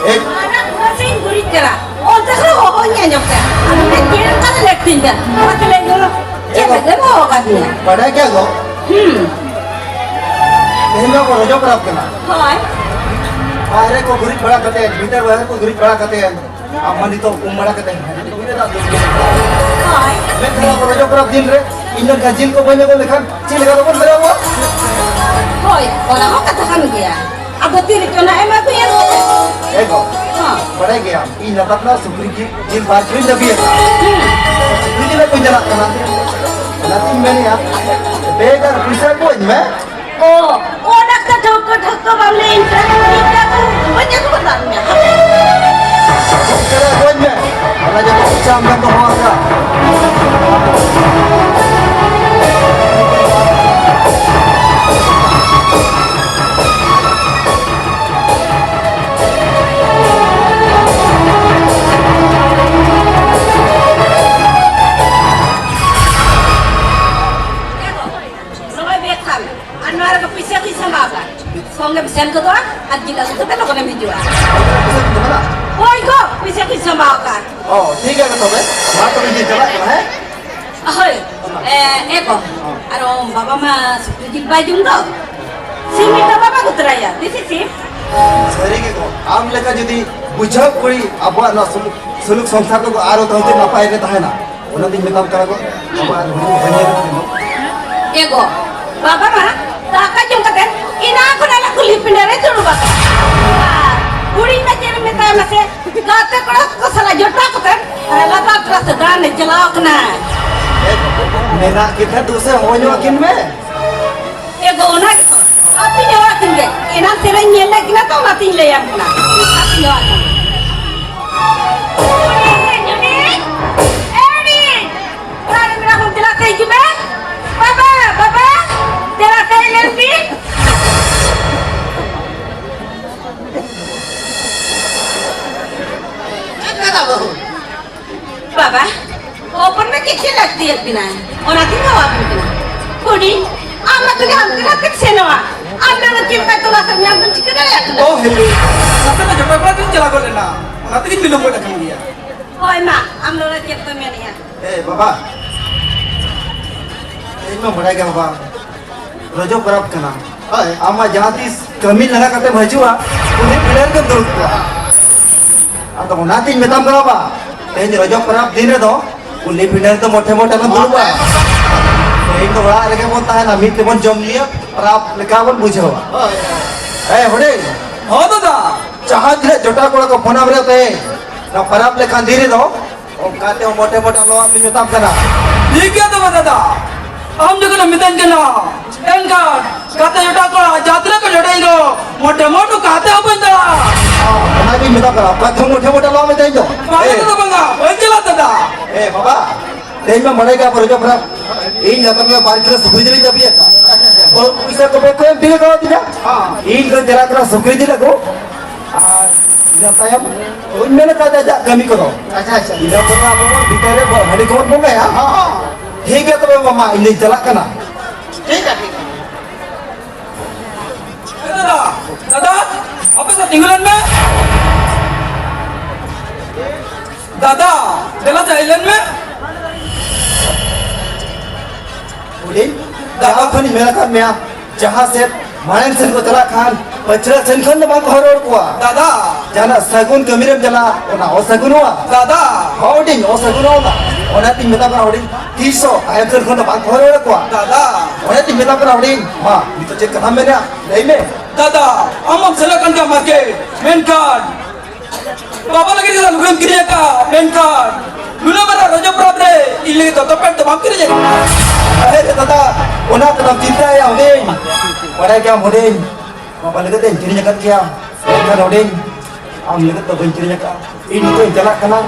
ᱮ- ᱢᱟᱨᱟᱝ ᱵᱟᱥᱤᱧ ᱜᱩᱨᱤᱡ ᱠᱟᱱᱟ᱾ ᱚᱱᱛᱮ ᱠᱷᱚᱱ ᱦᱚᱦᱚᱧ ᱟᱸᱡᱚᱢ ᱠᱮᱫᱟ᱾ ᱟᱫᱚ ᱢᱮᱱ ᱠᱮᱫᱟ, ᱚᱠᱟ ᱨᱮ ᱞᱟᱹᱠᱛᱤᱧ ᱠᱟᱱᱟ? ᱚᱱᱟᱛᱮ ᱞᱟᱹᱭ ᱫᱚ, ᱪᱮᱫ ᱮ- ᱞᱟᱹᱜᱤᱫ ᱮᱢ ᱦᱚᱦᱚ ᱟᱠᱟᱫᱤᱧᱟ? ᱵᱟᱰᱟᱭ ᱜᱮᱭᱟ ᱜᱚ? ᱦᱩᱸ᱾ ᱛᱮᱦᱮᱧ ᱫᱚ ᱨᱚᱡᱚ ᱯᱚᱨᱚᱵᱽ ᱠᱟᱱᱟ᱾ ᱦᱳᱭ᱾ ᱵᱟᱦᱨᱮ ᱠᱚ ᱜᱩᱨᱤᱡ ᱵᱟᱲᱟ ᱠᱟᱛᱮ, ᱵᱷᱤᱛᱟᱹᱨ ᱵᱟᱦᱨᱮ ᱠᱚ ᱜᱩᱨᱤᱡ ᱵᱟᱲᱟ ᱠᱟᱛᱮ, ᱟᱢ ᱢᱟ ᱱᱤᱛᱚᱜ ᱩᱢ ᱵᱟᱲᱟ ᱠᱟᱛᱮ ᱦᱮᱸ, ᱦᱳᱭ᱾ ᱢᱮᱱᱠᱷᱟᱱ ᱟᱵᱚ ᱨᱚᱡᱚ ᱯᱚᱨᱚᱵᱽ ᱫᱤᱱ ᱨᱮ ᱤᱧ ᱢᱮᱱᱠᱷᱟᱱ ᱡᱤᱞ ᱠᱚ ᱵᱟᱹᱧ ᱟᱹᱜᱩ ᱞᱮᱠᱷᱟᱱ ᱪᱮᱫ ᱞᱮᱠᱟ ᱛᱮᱵᱚᱱ ᱵᱮᱱᱟᱣᱟ? ᱦᱳᱭ, ᱚᱱᱟ ᱦᱚᱸ ᱠᱟᱛᱷᱟ ᱠᱟᱱ ᱜᱮᱭᱟ᱾ ᱟᱫᱚ ᱛᱤ ᱨᱮᱪᱚ ᱱᱟᱜ ᱮᱢ ᱟᱹᱜᱩᱭᱟ? ᱮ ᱜᱚ, ᱦᱚᱸ᱾ ᱵᱟᱲᱟᱭ ᱜᱮᱭᱟᱢ, ᱤᱧ ᱱᱮᱛᱟᱨ ᱫᱚ ᱥᱩᱠᱨᱤ ᱡᱤᱞ, ᱡᱤᱞ ᱵᱟᱨ ᱠᱤᱞᱳᱧ ᱫᱟᱹᱵᱤ ᱟᱠᱟᱫᱼᱟ᱾ ᱦᱩᱸ᱾ ᱥᱩᱠᱨᱤ ᱡᱤᱞ ᱟᱹᱜᱩᱧ ᱪᱟᱞᱟᱜ ᱠᱟᱱᱟ᱾ ᱚᱱᱟᱛᱤᱧ ᱢᱮᱱᱮᱫᱼᱟ, ᱵᱮᱜᱽ ᱟᱨ ᱯᱩᱭᱥᱟᱹ ᱠᱚᱧ ᱢᱮ᱾ ᱚ, ᱚᱱᱟ ᱠᱟᱛᱷᱟ ᱴᱷᱟᱹᱣᱠᱟᱹ ᱴᱷᱟᱹᱣᱠᱟᱹ ᱵᱟᱢ ᱞᱟᱹᱭᱟᱹᱧ ᱠᱟᱱᱟ᱾ ᱤᱧ ᱫᱚ ᱵᱟᱹᱧ ᱟᱹᱜᱩ ᱠᱟᱛᱟ ᱢᱮᱭᱟ᱾ ᱪᱮᱫ ᱨᱮ ᱜᱚᱡ ᱢᱮ? ᱚᱱᱟ ᱡᱚᱛᱚ ᱯᱚᱭᱥᱟ ᱟᱢ ᱜᱮᱢ ᱫᱚᱦᱚ ᱟᱠᱟᱫ᱾ ᱱᱚᱜᱼᱚᱭ ᱵᱮᱜᱽ ᱠᱷᱟᱱ, ᱟᱨ ᱱᱚᱣᱟ ᱨᱮᱫᱚ ᱯᱩᱭᱥᱟᱹ ᱠᱚᱧ ᱥᱟᱢᱵᱟᱣ ᱠᱟᱜᱼᱟ᱾ ᱥᱚᱸᱜᱮᱢ ᱥᱮᱱ ᱜᱚᱫᱚᱜᱼᱟ ᱟᱨ ᱡᱤᱞ ᱟᱹᱜᱩ ᱠᱟᱛᱮ ᱞᱚᱜᱚᱱᱮᱢ ᱦᱤᱡᱩᱜᱼᱟ᱾ ᱯᱩᱭᱥᱟᱹ ᱠᱚᱧ ᱥᱟᱢᱵᱟᱣ ᱠᱟᱜᱼᱟ᱾ ᱦᱳᱭ ᱜᱚ, ᱯᱩᱭᱥᱟᱹ ᱠᱚᱧ ᱥᱟᱢᱵᱟᱣ ᱠᱟᱜᱼᱟ᱾ ᱚ, ᱴᱷᱤᱠ ᱜᱮᱭᱟ ᱛᱚᱵᱮ, ᱢᱟ ᱛᱚᱵᱮ ᱤᱧ ᱪᱟᱞᱟᱜ ᱠᱟᱱᱟ, ᱦᱮᱸ? ᱦᱳᱭ, ᱮ, ᱮ ᱜᱚ, ᱟᱨᱚ ᱵᱟᱵᱟ ᱢᱟ ᱥᱩᱠᱨᱤ ᱡᱤᱞ ᱵᱟᱭ ᱡᱚᱢ ᱫᱚ, ᱥᱤᱢ ᱢᱤᱫᱴᱟᱝ ᱵᱟᱵᱟ ᱟᱹᱜᱩ ᱛᱚᱨᱟᱭᱟ, ᱫᱮᱥᱤ ᱥᱤᱢ᱾ ᱥᱟᱹᱨᱤ ᱜᱮ ᱜᱚ, ᱟᱢ ᱞᱮᱠᱟ ᱡᱩᱫᱤ ᱵᱩᱡᱷᱟᱹᱣ ᱠᱩᱲᱤ ᱟᱵᱚᱣᱟᱜ ᱱᱚᱣᱟ ᱥᱩᱞᱩᱠ, ᱥᱩᱞᱩᱠ ᱥᱚᱝᱥᱟᱨ ᱠᱚ ᱟᱨᱚ ᱛᱟᱦᱮᱸ ᱱᱟᱯᱟᱭ ᱨᱮ ᱛᱟᱦᱮᱱᱟ᱾ ᱚᱱᱟᱛᱤᱧ ᱢᱮᱛᱟᱢ ᱠᱟᱱᱟ ᱜᱚ, ᱟᱵᱟᱨ ᱦᱩᱰᱤᱧ ᱵᱷᱟᱹᱭᱟᱹ ᱨᱮ ᱛᱤᱸᱜᱩ᱾ ᱮ ᱜᱚ, ᱵᱟᱵᱟ ᱢᱟ ᱫᱟᱠᱟ ᱡᱚᱢ ᱠᱟᱛᱮ ᱮᱱᱟᱝ ᱠᱷᱚᱱ ᱟᱞᱮ ᱠᱩᱞᱦᱤ ᱯᱤᱸᱰᱟᱹ ᱨᱮ ᱫᱩᱲᱩᱵ ᱟᱠᱟᱱᱟ᱾ ᱟᱨ ᱠᱩᱲᱤ ᱢᱟ ᱪᱮᱫ ᱮᱢ ᱢᱮᱛᱟᱭᱟ ᱢᱟᱥᱮ, ᱜᱟᱛᱮ ᱠᱚᱲᱟ ᱠᱚ ᱥᱟᱞᱟᱜ ᱡᱚᱴᱟᱣ ᱠᱟᱛᱮ ᱟᱞᱮ ᱞᱟᱛᱟᱨ ᱛᱚᱨᱟ ᱥᱮ ᱫᱟᱬᱟᱱ ᱮ ᱪᱟᱞᱟᱣ ᱠᱟᱱᱟ᱾ ᱢᱮᱱᱟᱜ ᱠᱤᱱ ᱠᱷᱟᱱ ᱫᱩ ᱥᱮ ᱦᱚᱦᱚ ᱧᱚᱜ ᱟᱹᱠᱤᱱ ᱢᱮ᱾ ᱮ ᱜᱚ, ᱚᱱᱟ ᱜᱮᱛᱚ᱾ ᱟᱹᱛᱤᱧ ᱦᱚᱦᱚ ᱟᱹᱠᱤᱱ ᱜᱮ᱾ ᱮᱱᱟᱱ ᱥᱮᱨᱮᱧ ᱧᱮᱞ ᱞᱮᱫ ᱠᱤᱱᱟ ᱛᱚ, ᱚᱱᱟᱛᱤᱧ ᱞᱟᱹᱭᱟᱢ ᱠᱟᱱᱟ᱾ ᱟᱹᱛᱤᱧ ᱦᱚᱦᱚ ᱟᱹᱠᱤᱱ ᱜᱮ᱾ ᱮᱰᱤ! ᱚᱲᱟᱜ ᱨᱮ ᱢᱮᱱᱟᱜ ᱵᱚᱱ, ᱫᱮᱞᱟ ᱥᱮ ᱦᱤᱡᱩᱜ ᱢᱮ᱾ ᱵᱟᱵᱟ, ᱵᱟᱵᱟ, ᱫᱮᱞᱟ ᱥᱮ ᱧᱮᱞ ᱵᱤᱱ᱾ ᱪᱮᱫ ᱠᱟᱱᱟ ᱵᱟᱹᱦᱩ? ᱵᱟᱵᱟ, ᱦᱚᱯᱚᱱ ᱢᱟ ᱪᱮᱫ ᱪᱮᱫ ᱞᱟᱹᱠᱛᱤᱭᱟᱫ ᱵᱤᱱᱟ? ᱚᱱᱟᱛᱤᱧ ᱦᱚᱦᱚ ᱟᱹᱵᱤᱱ ᱠᱟᱱᱟ᱾ ᱦᱩᱰᱤᱧ, ᱟᱢ ᱢᱟ ᱛᱚᱵᱮ ᱦᱟᱱᱛᱮ ᱱᱟᱛᱮᱢ ᱥᱮᱱᱚᱜᱼᱟ᱾ ᱟᱢ ᱫᱚ ᱚᱱᱟ ᱪᱮᱫ ᱞᱮᱠᱟ ᱛᱚᱞᱟᱥ ᱮᱢ ᱧᱟᱢ ᱫᱚᱢ ᱪᱤᱠᱟᱹ ᱫᱟᱲᱮᱭᱟᱜ ᱠᱟᱱᱟ? ᱚ, ᱦᱮᱞᱳ᱾ ᱱᱟᱥᱮ ᱱᱟᱜ ᱡᱚᱴᱟᱣ ᱠᱚᱲᱟ ᱴᱷᱮᱱ ᱪᱟᱞᱟᱣ ᱜᱚᱫ ᱞᱮᱱᱟ᱾ ᱚᱱᱟ ᱛᱮᱜᱮᱧ ᱵᱤᱞᱚᱢ ᱜᱚᱫ ᱟᱠᱟᱱ ᱜᱮᱭᱟ᱾ ᱦᱳᱭ ᱢᱟ, ᱟᱢ ᱫᱚ ᱚᱱᱟ ᱪᱮᱫ ᱠᱚᱢ ᱢᱮᱱᱮᱜᱼᱟ? ᱮ, ᱵᱟᱵᱟ᱾ ᱤᱧ ᱢᱟ ᱵᱟᱲᱟᱭ ᱜᱮ, ᱵᱟᱵᱟ᱾ ᱨᱚᱡᱚ ᱯᱚᱨᱚᱵᱽ ᱠᱟᱱᱟ᱾ ᱦᱳᱭ᱾ ᱟᱢ ᱢᱟ ᱡᱟᱦᱟᱸ ᱛᱤᱥ ᱠᱟᱹᱢᱤ ᱞᱟᱸᱜᱟ ᱠᱟᱛᱮᱢ ᱦᱤᱡᱩᱜᱼᱟ, ᱠᱩᱞᱦᱤ ᱯᱤᱸᱰᱟᱹ ᱨᱮᱜᱮᱢ ᱫᱩᱲᱩᱵ ᱠᱚᱜᱼᱟ᱾ ᱟᱫᱚ ᱚᱱᱟᱛᱤᱧ ᱢᱮᱛᱟᱢ ᱠᱟᱱᱟ ᱵᱟ, ᱛᱮᱦᱮᱧ ᱨᱚᱡᱚ ᱯᱚᱨᱚᱵᱽ ᱫᱤᱱ ᱨᱮᱫᱚ ᱠᱩᱞᱦᱤ ᱯᱤᱸᱰᱟᱹ ᱨᱮᱫᱚ ᱢᱚᱴᱷᱮ ᱢᱚᱴᱷᱮ ᱵᱚᱱ ᱫᱩᱲᱩᱵᱼᱟ᱾ ᱛᱮᱦᱮᱧ ᱫᱚ ᱚᱲᱟᱜ ᱨᱮᱜᱮ ᱵᱚᱱ ᱛᱟᱦᱮᱱᱟ, ᱢᱤᱫ ᱛᱮᱵᱚᱱ ᱡᱚᱢ ᱧᱩᱭᱟ, ᱯᱚᱨᱚᱵᱽ ᱞᱮᱠᱟ ᱵᱚᱱ ᱵᱩᱡᱷᱟᱹᱣᱟ᱾ ᱦᱳᱭ᱾ ᱮ ᱦᱩᱰᱤᱧ᱾ ᱦᱚᱸ ᱫᱟᱫᱟ᱾ ᱡᱟᱦᱟᱸ ᱛᱤᱱᱟᱹᱜ ᱡᱚᱴᱟᱣ ᱠᱚᱲᱟ ᱠᱚ ᱯᱷᱳᱱᱟᱢ ᱨᱮ ᱛᱮᱦᱮᱧ, ᱱᱚᱣᱟ ᱯᱚᱨᱚᱵᱽ ᱞᱮᱠᱟᱱ ᱫᱤᱱ ᱨᱮᱫᱚ ᱚᱱᱠᱟᱛᱮ ᱢᱚᱴᱷᱮ ᱢᱚᱴᱷᱮ ᱞᱚᱣᱟᱜ ᱢᱮ ᱢᱮᱛᱟᱢ ᱠᱟᱱᱟ᱾ ᱴᱷᱤᱠ ᱜᱮᱭᱟ ᱛᱚᱵᱮ ᱫᱟᱫᱟ, ᱟᱢ ᱡᱚᱠᱷᱚᱱᱮᱢ ᱢᱤᱛᱟᱹᱧ ᱠᱟᱱᱟ, ᱮᱱᱠᱷᱟᱱ ᱜᱟᱛᱮ ᱡᱚᱴᱟᱣ ᱠᱚᱲᱟ ᱡᱟᱦᱟᱸ ᱛᱤᱱᱟᱹᱜ ᱠᱚ ᱡᱚᱴᱟᱣ ᱤᱧ ᱨᱮᱦᱚᱸ ᱢᱚᱴᱷᱮ ᱢᱚᱴᱷᱮ ᱚᱠᱟᱛᱮ ᱦᱚᱸ ᱵᱟᱹᱧ ᱪᱟᱞᱟᱜᱼᱟ᱾ ᱚᱱᱟᱜᱤᱧ ᱢᱮᱛᱟᱢ ᱠᱟᱱᱟ, ᱚᱠᱟ ᱛᱮᱦᱚᱸ ᱢᱚᱴᱷᱮ ᱢᱚᱴᱷᱮ ᱞᱚᱣᱟᱜ ᱢᱮ ᱛᱮᱦᱮᱧ ᱫᱚ᱾ ᱵᱟᱝ ᱮ᱾ ᱫᱟᱫᱟ, ᱵᱟᱝᱟ, ᱵᱟᱹᱧ ᱪᱟᱞᱟᱜ ᱫᱟᱫᱟ᱾ ᱮ ᱵᱟᱵᱟ, ᱛᱮᱦᱮᱧ ᱢᱟ ᱵᱟᱲᱟᱭ ᱜᱮᱭᱟ ᱯᱮ ᱨᱚᱡᱚ ᱯᱚᱨᱚᱵᱽ, ᱤᱧ ᱱᱮᱛᱟᱨ ᱢᱟ ᱵᱟᱨ ᱠᱤᱞᱳ ᱥᱩᱠᱨᱤ ᱡᱤᱞᱤᱧ ᱫᱟᱹᱵᱤ ᱟᱠᱟᱫ᱾ ᱵᱟᱹᱦᱩ ᱯᱩᱭᱥᱟᱹ ᱠᱚᱯᱮ ᱠᱚᱭᱮᱢ ᱛᱤᱱᱟᱹᱜ ᱠᱚ ᱛᱤᱱᱟᱹᱜ? ᱦᱮᱸ᱾ ᱤᱧ ᱫᱚ ᱪᱟᱞᱟᱜ ᱠᱟᱱᱟ ᱥᱩᱠᱨᱤ ᱡᱤᱞ ᱟᱹᱜᱩ᱾ ᱟᱨ ᱤᱱᱟᱹ ᱛᱟᱭᱚᱢ ᱩᱱᱤ ᱢᱮᱱ ᱟᱠᱟᱫ ᱟᱡᱟᱜ ᱠᱟᱹᱢᱤ ᱠᱚᱫᱚ᱾ ᱟᱪᱪᱷᱟ, ᱟᱪᱪᱷᱟ᱾ ᱤᱱᱟᱹ ᱯᱚᱨᱮ ᱟᱵᱚ ᱵᱚᱱ ᱵᱷᱤᱛᱟᱹᱨ ᱨᱮ ᱦᱟᱺᱰᱤ ᱠᱚᱵᱚᱱ ᱵᱚᱸᱜᱟᱭᱟ᱾ ᱦᱚᱸ, ᱦᱚᱸ᱾ ᱴᱷᱤᱠ ᱜᱮᱭᱟ ᱛᱚᱵᱮ ᱢᱟᱢᱟ, ᱤᱧ ᱫᱚᱧ ᱪᱟᱞᱟᱜ ᱠᱟᱱᱟ᱾ ᱴᱷᱤᱠ ᱜᱮᱭᱟ, ᱴᱷᱤᱠ ᱜᱮᱭᱟ᱾ ᱮ ᱫᱟᱫᱟ, ᱫᱟᱫᱟ, ᱟᱯᱮ ᱥᱮᱫ ᱛᱤᱸᱜᱩ ᱞᱮᱱ ᱢᱮ᱾ ᱫᱟᱫᱟ, ᱫᱮᱞᱟ ᱥᱮ ᱦᱮᱡ ᱞᱮᱱ ᱢᱮ᱾ ᱦᱩᱰᱤᱧ, ᱫᱟᱫᱟ ᱠᱷᱚᱱᱤᱧ ᱢᱮᱱ ᱟᱠᱟᱫ ᱢᱮᱭᱟ, ᱡᱟᱦᱟᱸ ᱥᱮᱫ ᱢᱟᱲᱟᱝ ᱥᱮᱫ ᱠᱚ ᱪᱟᱞᱟᱜ ᱠᱷᱟᱱ, ᱯᱟᱹᱪᱷᱞᱟᱹ ᱥᱮᱱ ᱠᱷᱚᱱ ᱫᱚ ᱵᱟᱝ ᱠᱚ ᱦᱚᱨ ᱨᱩᱣᱟᱹᱲ ᱠᱚᱣᱟ᱾ ᱫᱟᱫᱟ᱾ ᱡᱟᱦᱟᱱᱟᱜ ᱥᱟᱹᱜᱩᱱ ᱠᱟᱹᱢᱤ ᱨᱮᱢ ᱪᱟᱞᱟᱜ, ᱚᱱᱟ ᱚᱥᱟᱹᱜᱩᱱᱚᱜᱼᱟ᱾ ᱫᱟᱫᱟ᱾ ᱦᱩᱰᱤᱧ, ᱚᱥᱟᱹᱜᱩᱱᱚᱜᱼᱟ᱾ ᱚᱱᱟᱛᱤᱧ ᱢᱮᱛᱟᱢ ᱠᱟᱱᱟ ᱦᱩᱰᱤᱧ, ᱛᱤᱥ ᱦᱚᱸ ᱛᱟᱭᱚᱢ ᱥᱮᱫ ᱠᱷᱚᱱ ᱫᱚ ᱵᱟᱝ ᱠᱚ ᱦᱚᱨ ᱨᱩᱣᱟᱹᱲ ᱠᱚᱣᱟ᱾ ᱫᱟᱫᱟ᱾ ᱚᱱᱟᱛᱤᱧ ᱢᱮᱛᱟᱢ ᱠᱟᱱᱟ ᱦᱩᱰᱤᱧ, ᱢᱟ, ᱱᱤᱛᱚᱜ ᱪᱮᱫ ᱠᱟᱛᱷᱟᱢ ᱢᱮᱱᱟ, ᱞᱟᱹᱭ ᱢᱮ᱾ ᱫᱟᱫᱟ, ᱟᱢ ᱢᱟᱢ ᱥᱮᱱᱚᱜ ᱠᱟᱱ ᱜᱮᱭᱟ ᱢᱟᱨᱠᱮᱴ, ᱢᱮᱱᱠᱷᱟᱱ ᱵᱟᱵᱟ ᱞᱟᱹᱜᱤᱫ ᱫᱚ ᱞᱩᱜᱽᱲᱤᱢ ᱠᱤᱨᱤᱧ ᱟᱠᱟᱫ, ᱢᱮᱱᱠᱷᱟᱱ ᱱᱩᱱᱟᱹᱜ ᱢᱟᱨᱟᱝ ᱨᱚᱡᱚ ᱯᱚᱨᱚᱵᱽ ᱨᱮ ᱤᱧ ᱞᱟᱹᱜᱤᱫ ᱫᱚᱛᱚ ᱯᱮᱱᱴ ᱫᱚ ᱵᱟᱢ ᱠᱤᱨᱤᱧ ᱟᱠᱟᱫ᱾ ᱟᱨᱮ ᱫᱟᱫᱟ, ᱚᱱᱟ ᱚᱱᱟ ᱠᱚᱫᱚᱢ ᱪᱤᱱᱛᱟᱹᱭᱟ ᱦᱩᱰᱤᱧ? ᱵᱟᱲᱟᱭ ᱜᱮᱭᱟᱢ ᱦᱩᱰᱤᱧ, ᱵᱟᱵᱟ ᱞᱟᱹᱜᱤᱫ ᱤᱧ ᱠᱤᱨᱤᱧ ᱟᱠᱟᱫ ᱜᱮᱭᱟ, ᱢᱮᱱᱠᱷᱟᱱ ᱦᱩᱰᱤᱧ, ᱟᱢ ᱞᱟᱹᱜᱤᱫ ᱫᱚ ᱵᱟᱹᱧ ᱠᱤᱨᱤᱧ ᱟᱠᱟᱫᱼᱟ᱾ ᱤᱧ ᱱᱤᱛᱚᱜ ᱤᱧ ᱪᱟᱞᱟᱜ ᱠᱟᱱᱟ,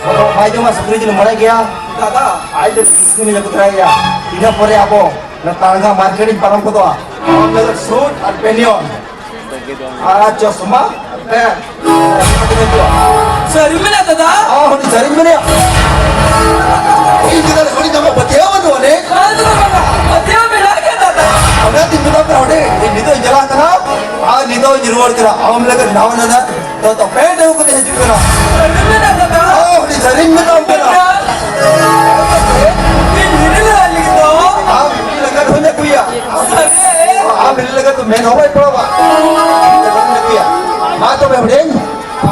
ᱵᱟᱵᱟ ᱵᱟᱭ ᱡᱚᱢᱟ ᱥᱩᱠᱨᱤ ᱡᱤᱞ, ᱵᱟᱲᱟᱭ ᱜᱮᱭᱟ᱾ ᱫᱟᱫᱟ, ᱟᱡ ᱫᱚ ᱥᱩᱠᱨᱤ ᱡᱤᱞ ᱟᱹᱜᱩ ᱛᱚᱨᱟᱭᱟ᱾ ᱤᱱᱟᱹ ᱯᱚᱨᱮ ᱟᱵᱚ ᱚᱱᱟ ᱛᱟᱲᱜᱟ ᱢᱟᱨᱠᱮᱴ ᱤᱧ ᱯᱟᱨᱚᱢ ᱜᱚᱫᱚᱜᱼᱟ᱾ ᱟᱢ ᱞᱟᱹᱜᱤᱫ ᱥᱩᱴ ᱟᱨ ᱯᱮᱱᱤᱭᱚᱱ᱾ ᱟᱨ ᱪᱚᱥᱢᱟ, ᱯᱮᱱ᱾ ᱥᱟᱹᱨᱤ ᱢᱮᱱᱟᱜ ᱫᱟᱫᱟ? ᱦᱚᱸ, ᱦᱩᱰᱤᱧ ᱥᱟᱹᱨᱤᱧ ᱢᱮᱱᱮᱫᱼᱟ᱾ ᱤᱧ ᱪᱮᱫᱟᱜ ᱦᱩᱰᱤᱧ ᱫᱚᱢᱮ ᱯᱟᱹᱛᱭᱟᱹᱣ ᱵᱟᱹᱱᱩᱜ ᱟᱹᱱᱤᱡ? ᱵᱟᱝ ᱫᱟᱫᱟ, ᱵᱟᱝ᱾ ᱯᱟᱹᱛᱭᱟᱹᱣ ᱢᱮᱱᱟᱜ ᱜᱮ ᱫᱟᱫᱟ᱾ ᱚᱱᱟᱛᱤᱧ ᱢᱮᱛᱟᱢ ᱠᱟᱱᱟ ᱦᱩᱰᱤᱧ, ᱤᱧ ᱱᱤᱛᱚᱜ ᱤᱧ ᱪᱟᱞᱟᱜ ᱠᱟᱱᱟ ᱟᱨ ᱱᱤᱛᱚᱜ ᱤᱧ ᱨᱩᱣᱟᱹᱲ ᱠᱟᱱᱟ᱾ ᱟᱢ ᱞᱟᱹᱜᱤᱫ ᱱᱟᱣᱟ ᱱᱟᱣᱟ ᱫᱚ ᱛᱚ ᱯᱮᱱᱴ ᱟᱹᱜᱩ ᱠᱟᱛᱮ ᱦᱤᱡᱩᱜ ᱠᱟᱱᱟ᱾ ᱥᱟᱹᱨᱤ ᱢᱮᱱᱟᱜ ᱫᱟᱫᱟ? ᱦᱚᱸ, ᱦᱩᱰᱤᱧ ᱥᱟᱹᱨᱤᱧ ᱢᱮᱛᱟᱢ ᱠᱟᱱᱟ᱾ ᱤᱧ ᱦᱤᱨᱤ ᱞᱟᱹᱜᱤᱫ ᱫᱚ᱾ ᱟᱢ ᱦᱤᱨᱤ ᱞᱟᱹᱜᱤᱫ ᱦᱚᱸᱧ ᱟᱹᱜᱩᱭᱟ᱾ ᱥᱟᱹᱨᱤ᱾ ᱟᱢ ᱦᱤᱨᱤ ᱞᱟᱹᱜᱤᱫ ᱫᱚ ᱢᱮᱱ ᱦᱚᱸ ᱵᱟᱭ ᱯᱟᱲᱟᱣᱟ᱾ ᱢᱟ ᱛᱚᱵᱮ ᱦᱩᱰᱤᱧ᱾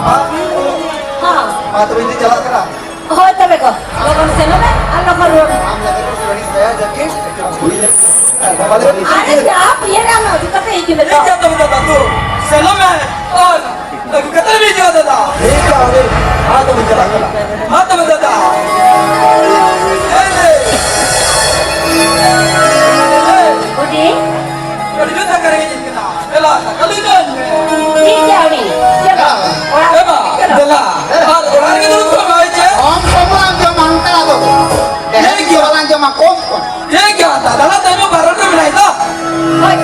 ᱦᱮᱸ᱾ ᱢᱟ ᱛᱚᱵᱮ ᱤᱧ ᱫᱚᱧ ᱪᱟᱞᱟᱜ ᱠᱟᱱᱟ᱾ ᱦᱳᱭ ᱛᱚᱵᱮ ᱜᱚ, ᱞᱚᱜᱚᱱ ᱥᱮᱱᱚᱜ ᱢᱮ ᱟᱨ ᱞᱚᱜᱚᱱ ᱨᱩᱣᱟᱹᱲ ᱢᱮ᱾ ᱟᱢ ᱞᱟᱹᱜᱤᱫ ᱫᱚ ᱥᱟᱹᱲᱤ ᱥᱟᱭᱟ ᱡᱟᱹᱠᱤᱴ, ᱟᱨ ᱵᱟᱵᱟ ᱞᱟᱹᱜᱤᱫ ᱟᱨᱮ ᱪᱟᱯ ᱤᱭᱟᱹ ᱨᱮ ᱟᱢ ᱟᱹᱜᱩ ᱠᱟᱛᱮ ᱦᱤᱡᱩᱜ ᱢᱮ ᱛᱚ᱾ ᱴᱷᱤᱠ ᱜᱮᱭᱟ ᱛᱚᱵᱮ ᱫᱟᱫᱟ, ᱛᱚ ᱥᱮᱱᱚᱜ ᱢᱮ ᱟᱨ ᱟᱹᱜᱩ ᱠᱟᱛᱮ ᱞᱮ ᱦᱤᱡᱩᱜᱼᱟ ᱫᱟᱫᱟ᱾ ᱴᱷᱤᱠ ᱜᱮᱭᱟ ᱦᱩᱰᱤᱧ, ᱢᱟ ᱛᱚᱵᱮᱧ ᱪᱟᱞᱟᱜ ᱠᱟᱱᱟ᱾ ᱢᱟ ᱛᱚᱵᱮ ᱫᱟᱫᱟ᱾ ᱦᱩᱰᱤᱧ᱾ ᱟᱹᱰᱤ ᱡᱳᱨ ᱫᱟᱠᱟ ᱨᱮᱸᱜᱮᱡ ᱤᱧ ᱠᱟᱱᱟ᱾ ᱫᱮᱞᱟ, ᱫᱟᱠᱟ ᱞᱩᱭ ᱛᱟᱵᱚᱱ ᱢᱮ᱾ ᱴᱷᱤᱠ ᱜᱮᱭᱟ, ᱩᱱᱤ᱾ ᱪᱮᱫ ᱵᱟᱝ? ᱚᱲᱟᱜ ᱮ ᱵᱟ, ᱪᱮᱫ ᱵᱟᱝ? ᱫᱮᱞᱟ᱾ ᱟᱨ ᱚᱲᱟᱜ ᱨᱮᱜᱮ ᱫᱩᱲᱩᱵ ᱠᱚᱜ ᱢᱮ, ᱦᱳᱭ ᱪᱮ? ᱠᱚᱢ ᱠᱚᱢ ᱞᱟᱝ ᱡᱚᱢᱟ, ᱚᱱᱠᱟ ᱫᱚ᱾ ᱰᱷᱮᱨ ᱴᱷᱤᱠ ᱜᱮᱭᱟ᱾ ᱫᱚ ᱵᱟᱞᱟᱝ ᱡᱚᱢᱟ, ᱠᱚᱢ ᱠᱚᱢ᱾ ᱴᱷᱤᱠ ᱜᱮᱭᱟ, ᱫᱟᱫᱟ ᱞᱟᱝ ᱛᱟᱭᱚᱢ ᱵᱟᱨᱚᱱ ᱨᱮ ᱢᱮᱱᱟᱭ ᱫᱚ᱾ ᱦᱳᱭ᱾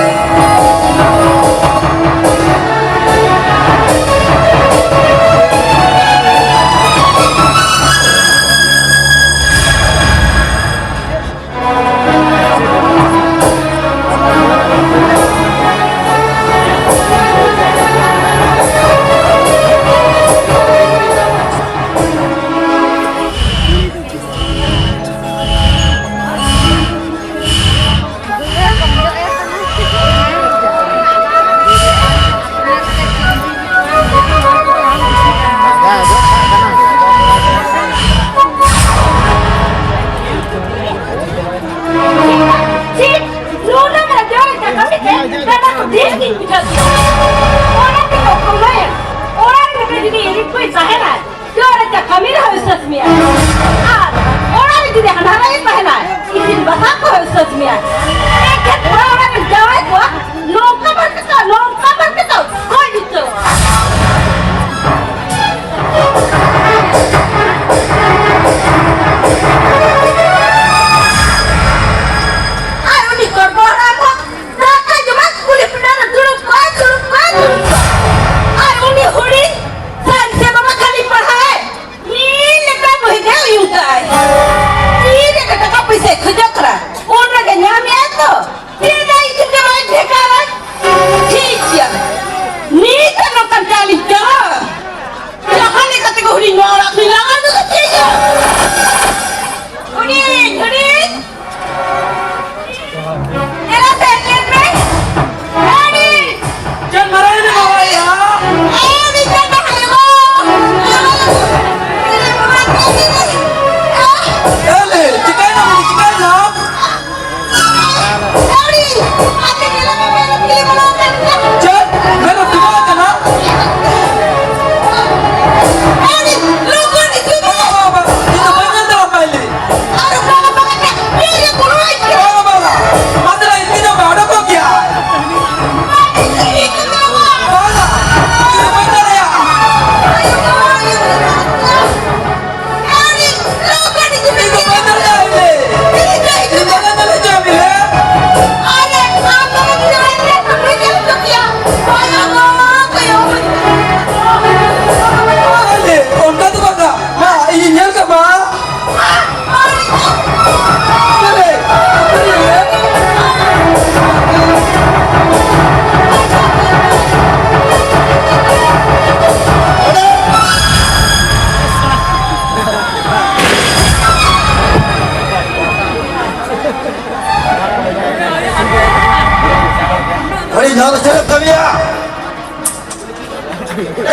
ᱡᱟᱦᱟᱸ ᱫᱚ ᱪᱮᱫ ᱮᱢ ᱠᱟᱹᱢᱤᱭᱟ?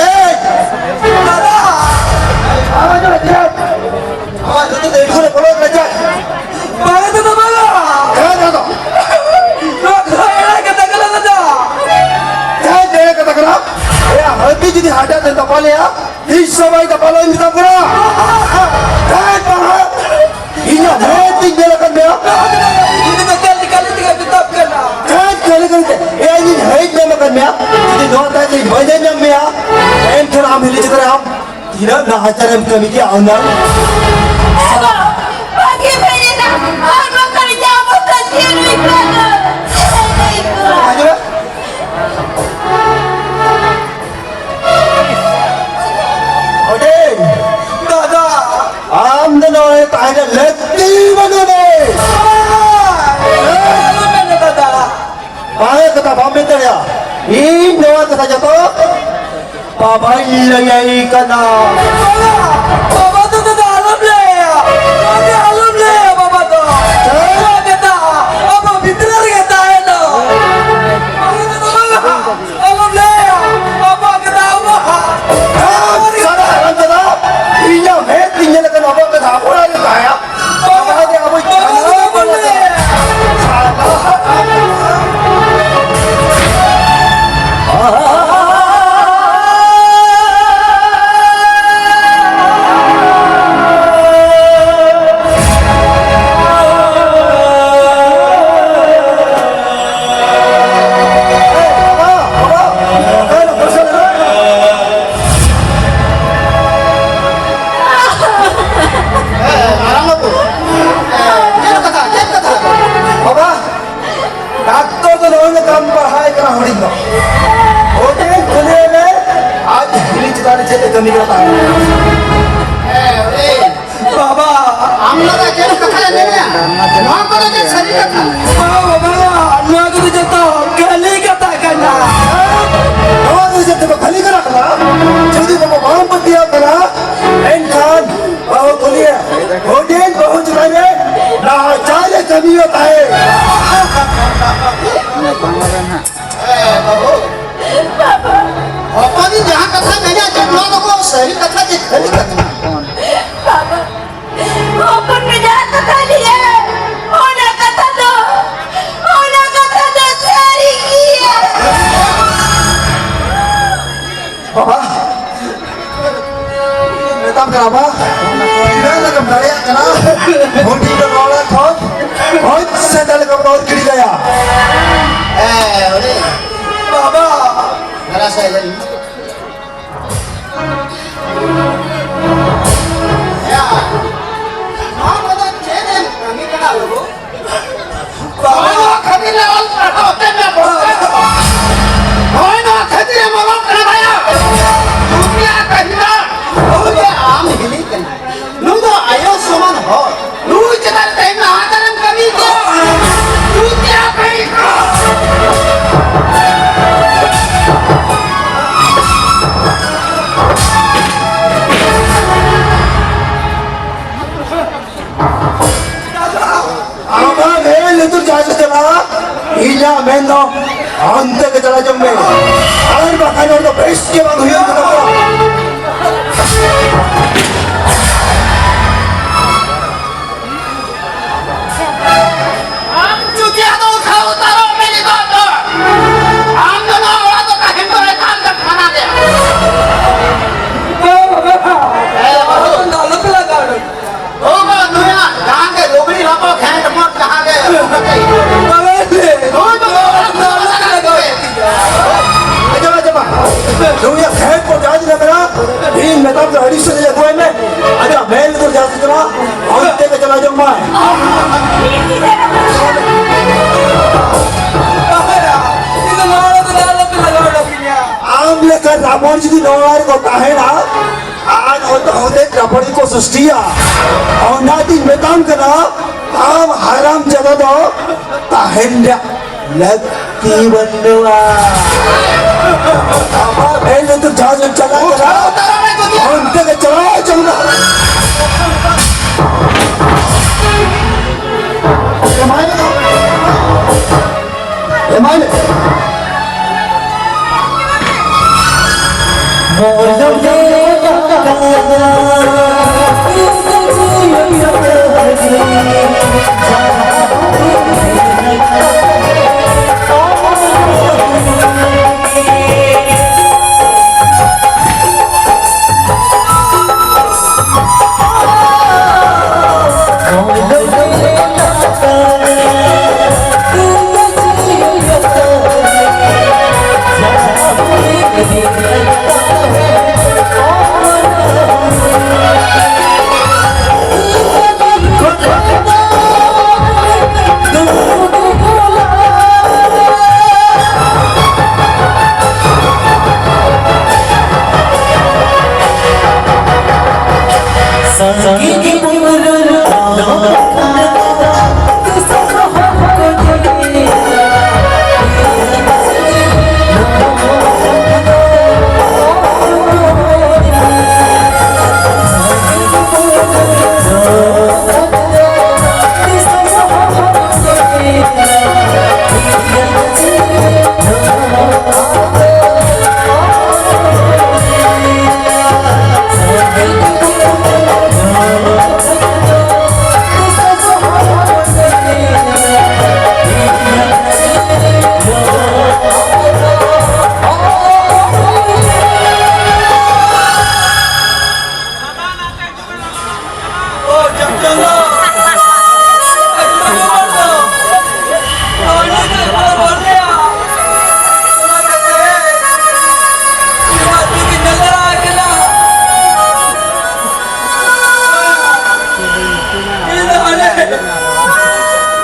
ᱮᱭ! ᱫᱟᱫᱟ! ᱟᱢᱟᱜ ᱫᱚ ᱪᱮᱫ? ᱟᱢᱟᱜ ᱫᱚ ᱪᱮᱫ? ᱮᱠᱷᱚᱱ ᱵᱚᱞᱚ ᱠᱟᱱᱟ ᱪᱮᱫ? ᱵᱟᱝᱟ ᱫᱟᱫᱟ, ᱵᱟᱝᱟ! ᱦᱮᱸ ᱫᱟᱫᱟ᱾ ᱱᱚᱣᱟ ᱫᱚ ᱮᱲᱮ ᱠᱟᱛᱷᱟ ᱠᱟᱱᱟ ᱫᱟᱫᱟ᱾ ᱪᱮᱫ ᱮᱲᱮ ᱠᱟᱛᱷᱟ ᱠᱟᱱᱟ? ᱮᱭᱟ, ᱦᱟᱹᱛᱤ ᱡᱩᱫᱤ ᱦᱟᱰᱜᱟᱨ ᱛᱮ ᱛᱟᱯᱟᱞᱮᱭᱟ, ᱛᱤᱥ ᱦᱚᱸ ᱵᱟᱭ ᱛᱟᱯᱟᱞᱚᱜ ᱤᱧ ᱢᱮᱛᱟᱢ ᱠᱟᱱᱟ᱾ ᱪᱮᱫ ᱵᱟᱝᱟ? ᱤᱧᱟᱜ ᱢᱮᱫ ᱛᱤᱧ ᱧᱮᱞ ᱟᱠᱟᱫ ᱢᱮᱭᱟ᱾ ᱤᱧ ᱫᱚ ᱠᱟᱹᱞᱤ ᱠᱟᱹᱞᱤ ᱛᱮᱜᱮ ᱢᱮᱛᱟᱢ ᱠᱟᱱᱟ᱾ ᱪᱮᱫ ᱠᱟᱹᱞᱤ ᱠᱟᱹᱞᱤ ᱛᱮ? ᱮᱭᱟ, ᱤᱧᱤᱧ ᱦᱮᱡ ᱧᱟᱢ ᱟᱠᱟᱫ ᱢᱮᱭᱟ᱾ ᱡᱩᱫᱤ ᱱᱚᱣᱟ ᱛᱟᱭᱚᱢ ᱛᱮᱧ ᱵᱟᱹᱧ ᱦᱮᱡ ᱧᱟᱢ ᱢᱮᱭᱟ, ᱮᱱᱠᱷᱟᱱ ᱟᱢ ᱦᱤᱞᱤ ᱪᱮᱛᱟᱱ ᱨᱮ ᱟᱢ ᱛᱤᱱᱟᱹᱜ ᱱᱟᱦᱟᱪᱟᱨᱮᱢ ᱠᱟᱹᱢᱤ ᱠᱮᱭᱟ ᱩᱱᱟᱹᱜ᱾ ᱮ ᱵᱟᱵᱟ, ᱵᱷᱟᱹᱜᱤ ᱦᱩᱭ ᱮᱱᱟ᱾ ᱟᱨ ᱵᱟᱝᱠᱷᱟᱱ ᱤᱧᱟᱜ ᱚᱵᱚᱥᱛᱟ ᱪᱮᱫ ᱦᱩᱭ ᱠᱚᱜᱼᱟ? ᱪᱮᱫ ᱦᱩᱭ ᱠᱚᱜᱼᱟ? ᱟᱸᱡᱚᱢ ᱢᱮ᱾ ᱚᱡᱮ! ᱫᱟᱫᱟ! ᱟᱢ ᱫᱚ ᱱᱚᱰᱮ ᱛᱟᱦᱮᱸ ᱨᱮᱱᱟᱜ ᱞᱟᱹᱠᱛᱤ ᱵᱟᱹᱱᱩᱜ ᱟᱹᱱᱤᱡ᱾ ᱵᱟᱝ! ᱟᱞᱚᱢ ᱢᱮᱱᱟ ᱫᱟᱫᱟ᱾ ᱵᱟᱝ ᱠᱟᱛᱷᱟ ᱵᱟᱢ ᱢᱮᱱ ᱫᱟᱲᱮᱭᱟᱜᱼᱟ᱾ ᱤᱧ ᱱᱚᱣᱟ ᱠᱟᱛᱷᱟ ᱡᱚᱛᱚ ᱵᱟᱵᱟᱧ ᱞᱟᱹᱭᱟᱭ ᱠᱟᱱᱟ᱾ ᱵᱟᱵᱟ! ᱵᱟᱵᱟ ᱫᱚ ᱫᱟᱫᱟ ᱟᱞᱚᱢ ᱞᱟᱹᱭᱟ᱾ ᱫᱟᱫᱟ ᱟᱞᱚᱢ ᱞᱟᱹᱭᱟ ᱵᱟᱵᱟ ᱫᱚ᱾ ᱪᱮᱫ? ᱱᱚᱣᱟ ᱠᱟᱛᱷᱟ ᱟᱵᱚ ᱵᱷᱤᱛᱨᱤ ᱨᱮᱜᱮ ᱛᱟᱦᱮᱱᱟ᱾ ᱵᱟᱵᱟ ᱫᱚ ᱵᱟᱵᱟ! ᱟᱞᱚᱢ ᱞᱟᱹᱭᱟ, ᱟᱵᱚᱣᱟᱜ ᱠᱟᱛᱷᱟ ᱟᱵᱚᱣᱟᱜ᱾ ᱮᱢ ᱥᱟᱞᱟ ᱦᱟᱲᱟᱢ ᱫᱟᱫᱟ, ᱤᱧᱟᱜ ᱢᱮᱫ ᱛᱤᱧ ᱧᱮᱞ ᱟᱠᱟᱱ ᱟᱵᱚᱣᱟᱜ ᱠᱟᱛᱷᱟ ᱟᱵᱚᱣᱟᱜ ᱨᱮ ᱛᱟᱦᱮᱸ᱾ ᱵᱟᱵᱟ ᱫᱚ ᱟᱵᱚᱭ ᱵᱟᱵᱟ ᱫᱚ ᱟᱞᱚᱢ ᱞᱟᱹᱭᱟ᱾ ᱢᱟᱨᱟᱝ ᱵᱟᱹᱵᱩ, ᱪᱮᱫ ᱠᱟᱛᱷᱟ, ᱪᱮᱫ ᱠᱟᱛᱷᱟ? ᱵᱟᱵᱟ, ᱰᱟᱠᱛᱚᱨ ᱫᱚ ᱱᱚᱜᱼᱚᱭ ᱱᱚᱝᱠᱟᱢ ᱯᱟᱲᱦᱟᱣ ᱠᱟᱱᱟ ᱦᱩᱰᱤᱧ ᱫᱚ᱾ ᱦᱩᱰᱤᱧ ᱠᱩᱞᱤᱭᱮ ᱢᱮ, ᱟᱡ ᱦᱤᱞᱤ ᱪᱮᱛᱟᱱ ᱨᱮ ᱪᱮᱫ ᱮ ᱠᱟᱹᱢᱤ ᱠᱟᱱᱟ ᱛᱟᱦᱮᱸ? ᱮ, ᱩᱱᱤ ᱵᱟᱵᱟ! ᱟᱢ ᱞᱟᱜᱟ ᱪᱮᱫ ᱠᱟᱛᱷᱟ ᱞᱮ ᱢᱮᱱᱟ? ᱱᱚᱣᱟ ᱠᱚᱫᱚ ᱪᱮᱫ ᱥᱟᱹᱨᱤ ᱠᱟᱛᱷᱟ? ᱵᱟᱝᱟ, ᱵᱟᱝᱟ, ᱱᱚᱣᱟ ᱠᱚᱫᱚ ᱡᱚᱛᱚ ᱠᱷᱟᱹᱞᱤ ᱠᱟᱛᱷᱟ ᱠᱟᱱᱟ᱾ ᱱᱚᱣᱟ ᱠᱚᱫᱚ ᱡᱚᱛᱚ ᱠᱷᱟᱹᱞᱤ ᱠᱟᱛᱷᱟ ᱠᱟᱱᱟ? ᱡᱩᱫᱤ ᱵᱟᱵᱟ ᱵᱟᱢ ᱯᱟᱹᱛᱭᱟᱹᱣ ᱠᱟᱱᱟ, ᱮᱱᱠᱷᱟᱱ ᱵᱟᱹᱦᱩ ᱠᱩᱞᱤᱭᱟ, ᱦᱩᱰᱤᱧ ᱵᱟᱹᱦᱩ ᱪᱮᱛᱟᱱ ᱨᱮ ᱱᱟᱦᱟᱪᱟᱨ ᱮ ᱠᱟᱹᱢᱤᱭᱟ ᱛᱟᱦᱮᱸ᱾ ᱵᱟᱝ ᱞᱟᱜᱟ ᱱᱟᱦᱟᱜ᱾ ᱦᱚᱯᱚᱱ ᱢᱮ ᱡᱟᱦᱟᱸ ᱠᱟᱛᱷᱟ ᱞᱟᱹᱭᱟ, ᱚᱱᱟ ᱠᱟᱛᱷᱟ ᱫᱚ, ᱚᱱᱟ ᱠᱟᱛᱷᱟ ᱫᱚ ᱥᱟᱹᱨᱤ ᱜᱮᱭᱟ᱾ ᱵᱟᱵᱟ, ᱢᱮᱛᱟᱢ ᱠᱟᱱᱟ ᱵᱟ, ᱛᱤᱱᱟᱹᱜ ᱞᱮᱠᱟᱢ ᱫᱟᱲᱮᱭᱟᱜ ᱠᱟᱱᱟ, ᱦᱩᱰᱤᱧ ᱫᱚ ᱱᱚᱰᱮ ᱠᱷᱚᱱ ᱦᱚᱸ ᱥᱮᱸᱫᱽᱨᱟ ᱞᱮᱠᱟᱢ ᱨᱚᱲ ᱠᱤᱲᱤ ᱠᱟᱭᱟ᱾ ᱮ, ᱩᱱᱤ ᱵᱟᱵᱟ, ᱫᱟᱨᱟ ᱥᱟᱭ ᱞᱟᱹᱜᱤᱫ᱾ ᱭᱟ, ᱱᱚᱣᱟ ᱠᱚᱫᱚ ᱪᱮᱫ ᱮᱢ ᱠᱟᱹᱢᱤ ᱠᱟᱱᱟ ᱞᱩᱜᱩ? ᱵᱟᱵᱟ, ᱱᱚᱣᱟ ᱠᱷᱟᱹᱛᱤᱨ ᱞᱮ ᱚᱞ ᱯᱟᱲᱦᱟᱣ ᱛᱮ ᱢᱮ ᱵᱚᱞᱚ᱾ ᱦᱳᱭ, ᱱᱚᱣᱟ ᱠᱷᱟᱹᱛᱤᱨ ᱮᱢ ᱚᱞᱚᱜ ᱠᱟᱱᱟ ᱵᱷᱟᱭᱟ᱾ ᱫᱩᱱᱤᱭᱟ ᱠᱟᱹᱦᱤᱱᱟ, ᱦᱳᱭ, ᱟᱢ ᱦᱤᱞᱤ ᱠᱟᱱᱟ᱾ ᱱᱩᱭ ᱫᱚ ᱟᱭᱳ ᱥᱚᱢᱟᱱ ᱦᱚᱲ᱾ ᱱᱩᱭ ᱪᱮᱛᱟᱱ ᱨᱮ ᱛᱮᱦᱮᱧ ᱱᱟᱦᱟᱪᱟᱨᱮᱢ ᱠᱟᱹᱢᱤ ᱠᱚ᱾ ᱱᱩᱭ ᱪᱮᱫ ᱟᱯᱮ ᱠᱚ? ᱟᱢᱟᱜ ᱢᱮᱫ ᱞᱩᱛᱩᱨ ᱡᱟᱦᱟᱸ ᱥᱮᱫ ᱪᱟᱞᱟᱜᱼᱟ, ᱤᱧᱟᱜ ᱢᱮᱱ ᱫᱚ ᱚᱱᱛᱮ ᱜᱮ ᱪᱟᱞᱟᱣ ᱡᱚᱝ ᱢᱮ᱾ ᱟᱨ ᱵᱟᱠᱷᱟᱱ ᱱᱚᱰᱮ ᱫᱚ ᱵᱮᱥ ᱜᱮ ᱵᱟᱝ ᱦᱩᱭᱩᱜ ᱠᱟᱱᱟ᱾ ᱟᱢ ᱡᱩᱫᱤ ᱟᱫᱚ ᱩᱴᱷᱟᱹᱣ ᱩᱛᱟᱹᱨᱚᱜ ᱢᱮ ᱱᱤᱛᱚᱜ ᱫᱚ᱾ ᱟᱢ ᱫᱚ ᱱᱚᱣᱟ ᱚᱲᱟᱜ ᱫᱚ ᱛᱟᱦᱮᱱ ᱫᱚ ᱮᱠᱟᱞ ᱜᱮ ᱢᱟᱱᱟ ᱜᱮᱭᱟ᱾ ᱦᱮᱸ, ᱵᱟᱹᱵᱩ᱾ ᱟᱞᱚᱯᱮ ᱞᱟᱜᱟᱣ ᱞᱮ᱾ ᱵᱟᱹᱵᱩ, ᱱᱩᱭᱟᱜ ᱡᱟᱦᱟᱸ ᱜᱮ ᱞᱩᱜᱽᱲᱤ ᱞᱟᱯᱚ, ᱜᱷᱮᱸᱴ ᱢᱚᱴ ᱡᱟᱦᱟᱸ ᱜᱮ ᱵᱟᱵᱟ ᱨᱮ᱾ ᱱᱩᱭ ᱫᱚ ᱚᱲᱟᱜ ᱫᱚ ᱟᱞᱚᱯᱮ ᱞᱟᱜᱟᱣ ᱞᱮ᱾ ᱟᱸᱡᱚᱢ, ᱟᱸᱡᱚᱢ ᱢᱟ᱾ ᱱᱩᱭᱟᱜ ᱠᱷᱮᱛ ᱠᱚ ᱡᱟᱦᱟᱸ ᱛᱤᱱᱟᱹᱜ ᱢᱮᱱᱟᱜᱼᱟ, ᱤᱧ ᱢᱮᱛᱟᱢ ᱫᱚ ᱟᱹᱰᱤ ᱥᱟᱺᱜᱤᱧ ᱟᱹᱜᱩᱭ ᱢᱮ᱾ ᱟᱡᱟᱜ ᱢᱮᱞ ᱫᱚ ᱡᱟᱦᱟᱸ ᱥᱮᱫ ᱪᱟᱞᱟᱜᱼᱟ, ᱚᱱᱛᱮ ᱜᱮ ᱪᱟᱞᱟᱣ ᱡᱚᱝ ᱢᱟᱭ᱾ ᱟᱢ ᱞᱮᱠᱟ ᱨᱟᱵᱚᱬ ᱡᱩᱫᱤ ᱱᱚᱣᱟ ᱨᱮᱠᱚ ᱛᱟᱦᱮᱱᱟ, ᱟᱨ ᱦᱚᱭᱛᱳ ᱦᱚᱛᱮ ᱨᱟᱵᱚᱬ ᱠᱚ ᱥᱨᱤᱥᱴᱤᱭᱟ, ᱚᱱᱟ ᱛᱤᱧ ᱢᱮᱛᱟᱢ ᱠᱟᱱᱟ, ᱟᱢ ᱦᱟᱨᱟᱢ ᱡᱟᱫᱟ ᱫᱚ ᱛᱟᱦᱮᱱ ᱨᱮᱭᱟᱜ ᱞᱟᱹᱠᱛᱤ ᱵᱟᱹᱱᱩᱜᱼᱟ᱾ ᱟᱢᱟᱜ ᱢᱮᱞ ᱞᱩᱛᱩᱨ ᱡᱟᱦᱟᱸ ᱥᱮᱫ ᱪᱟᱞᱟᱜ ᱠᱟᱱᱟ, ᱚᱱᱛᱮ ᱜᱮ ᱪᱟᱞᱟᱣ ᱦᱚᱪᱚ ᱢᱮ᱾ ᱮᱢᱟᱭ ᱢᱮ᱾ ᱮᱢᱟᱭ ᱢᱮ᱾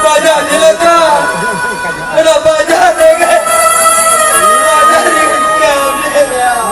ᱵᱟᱡᱟᱨ ᱧᱮᱞᱚᱜ ᱠᱟᱱ᱾ ᱚᱱᱟ ᱵᱟᱡᱟᱨ ᱨᱮᱜᱮ, ᱵᱟᱡᱟᱨ ᱨᱮᱜᱮ ᱠᱟᱹᱢᱤ ᱨᱮᱭᱟᱜ᱾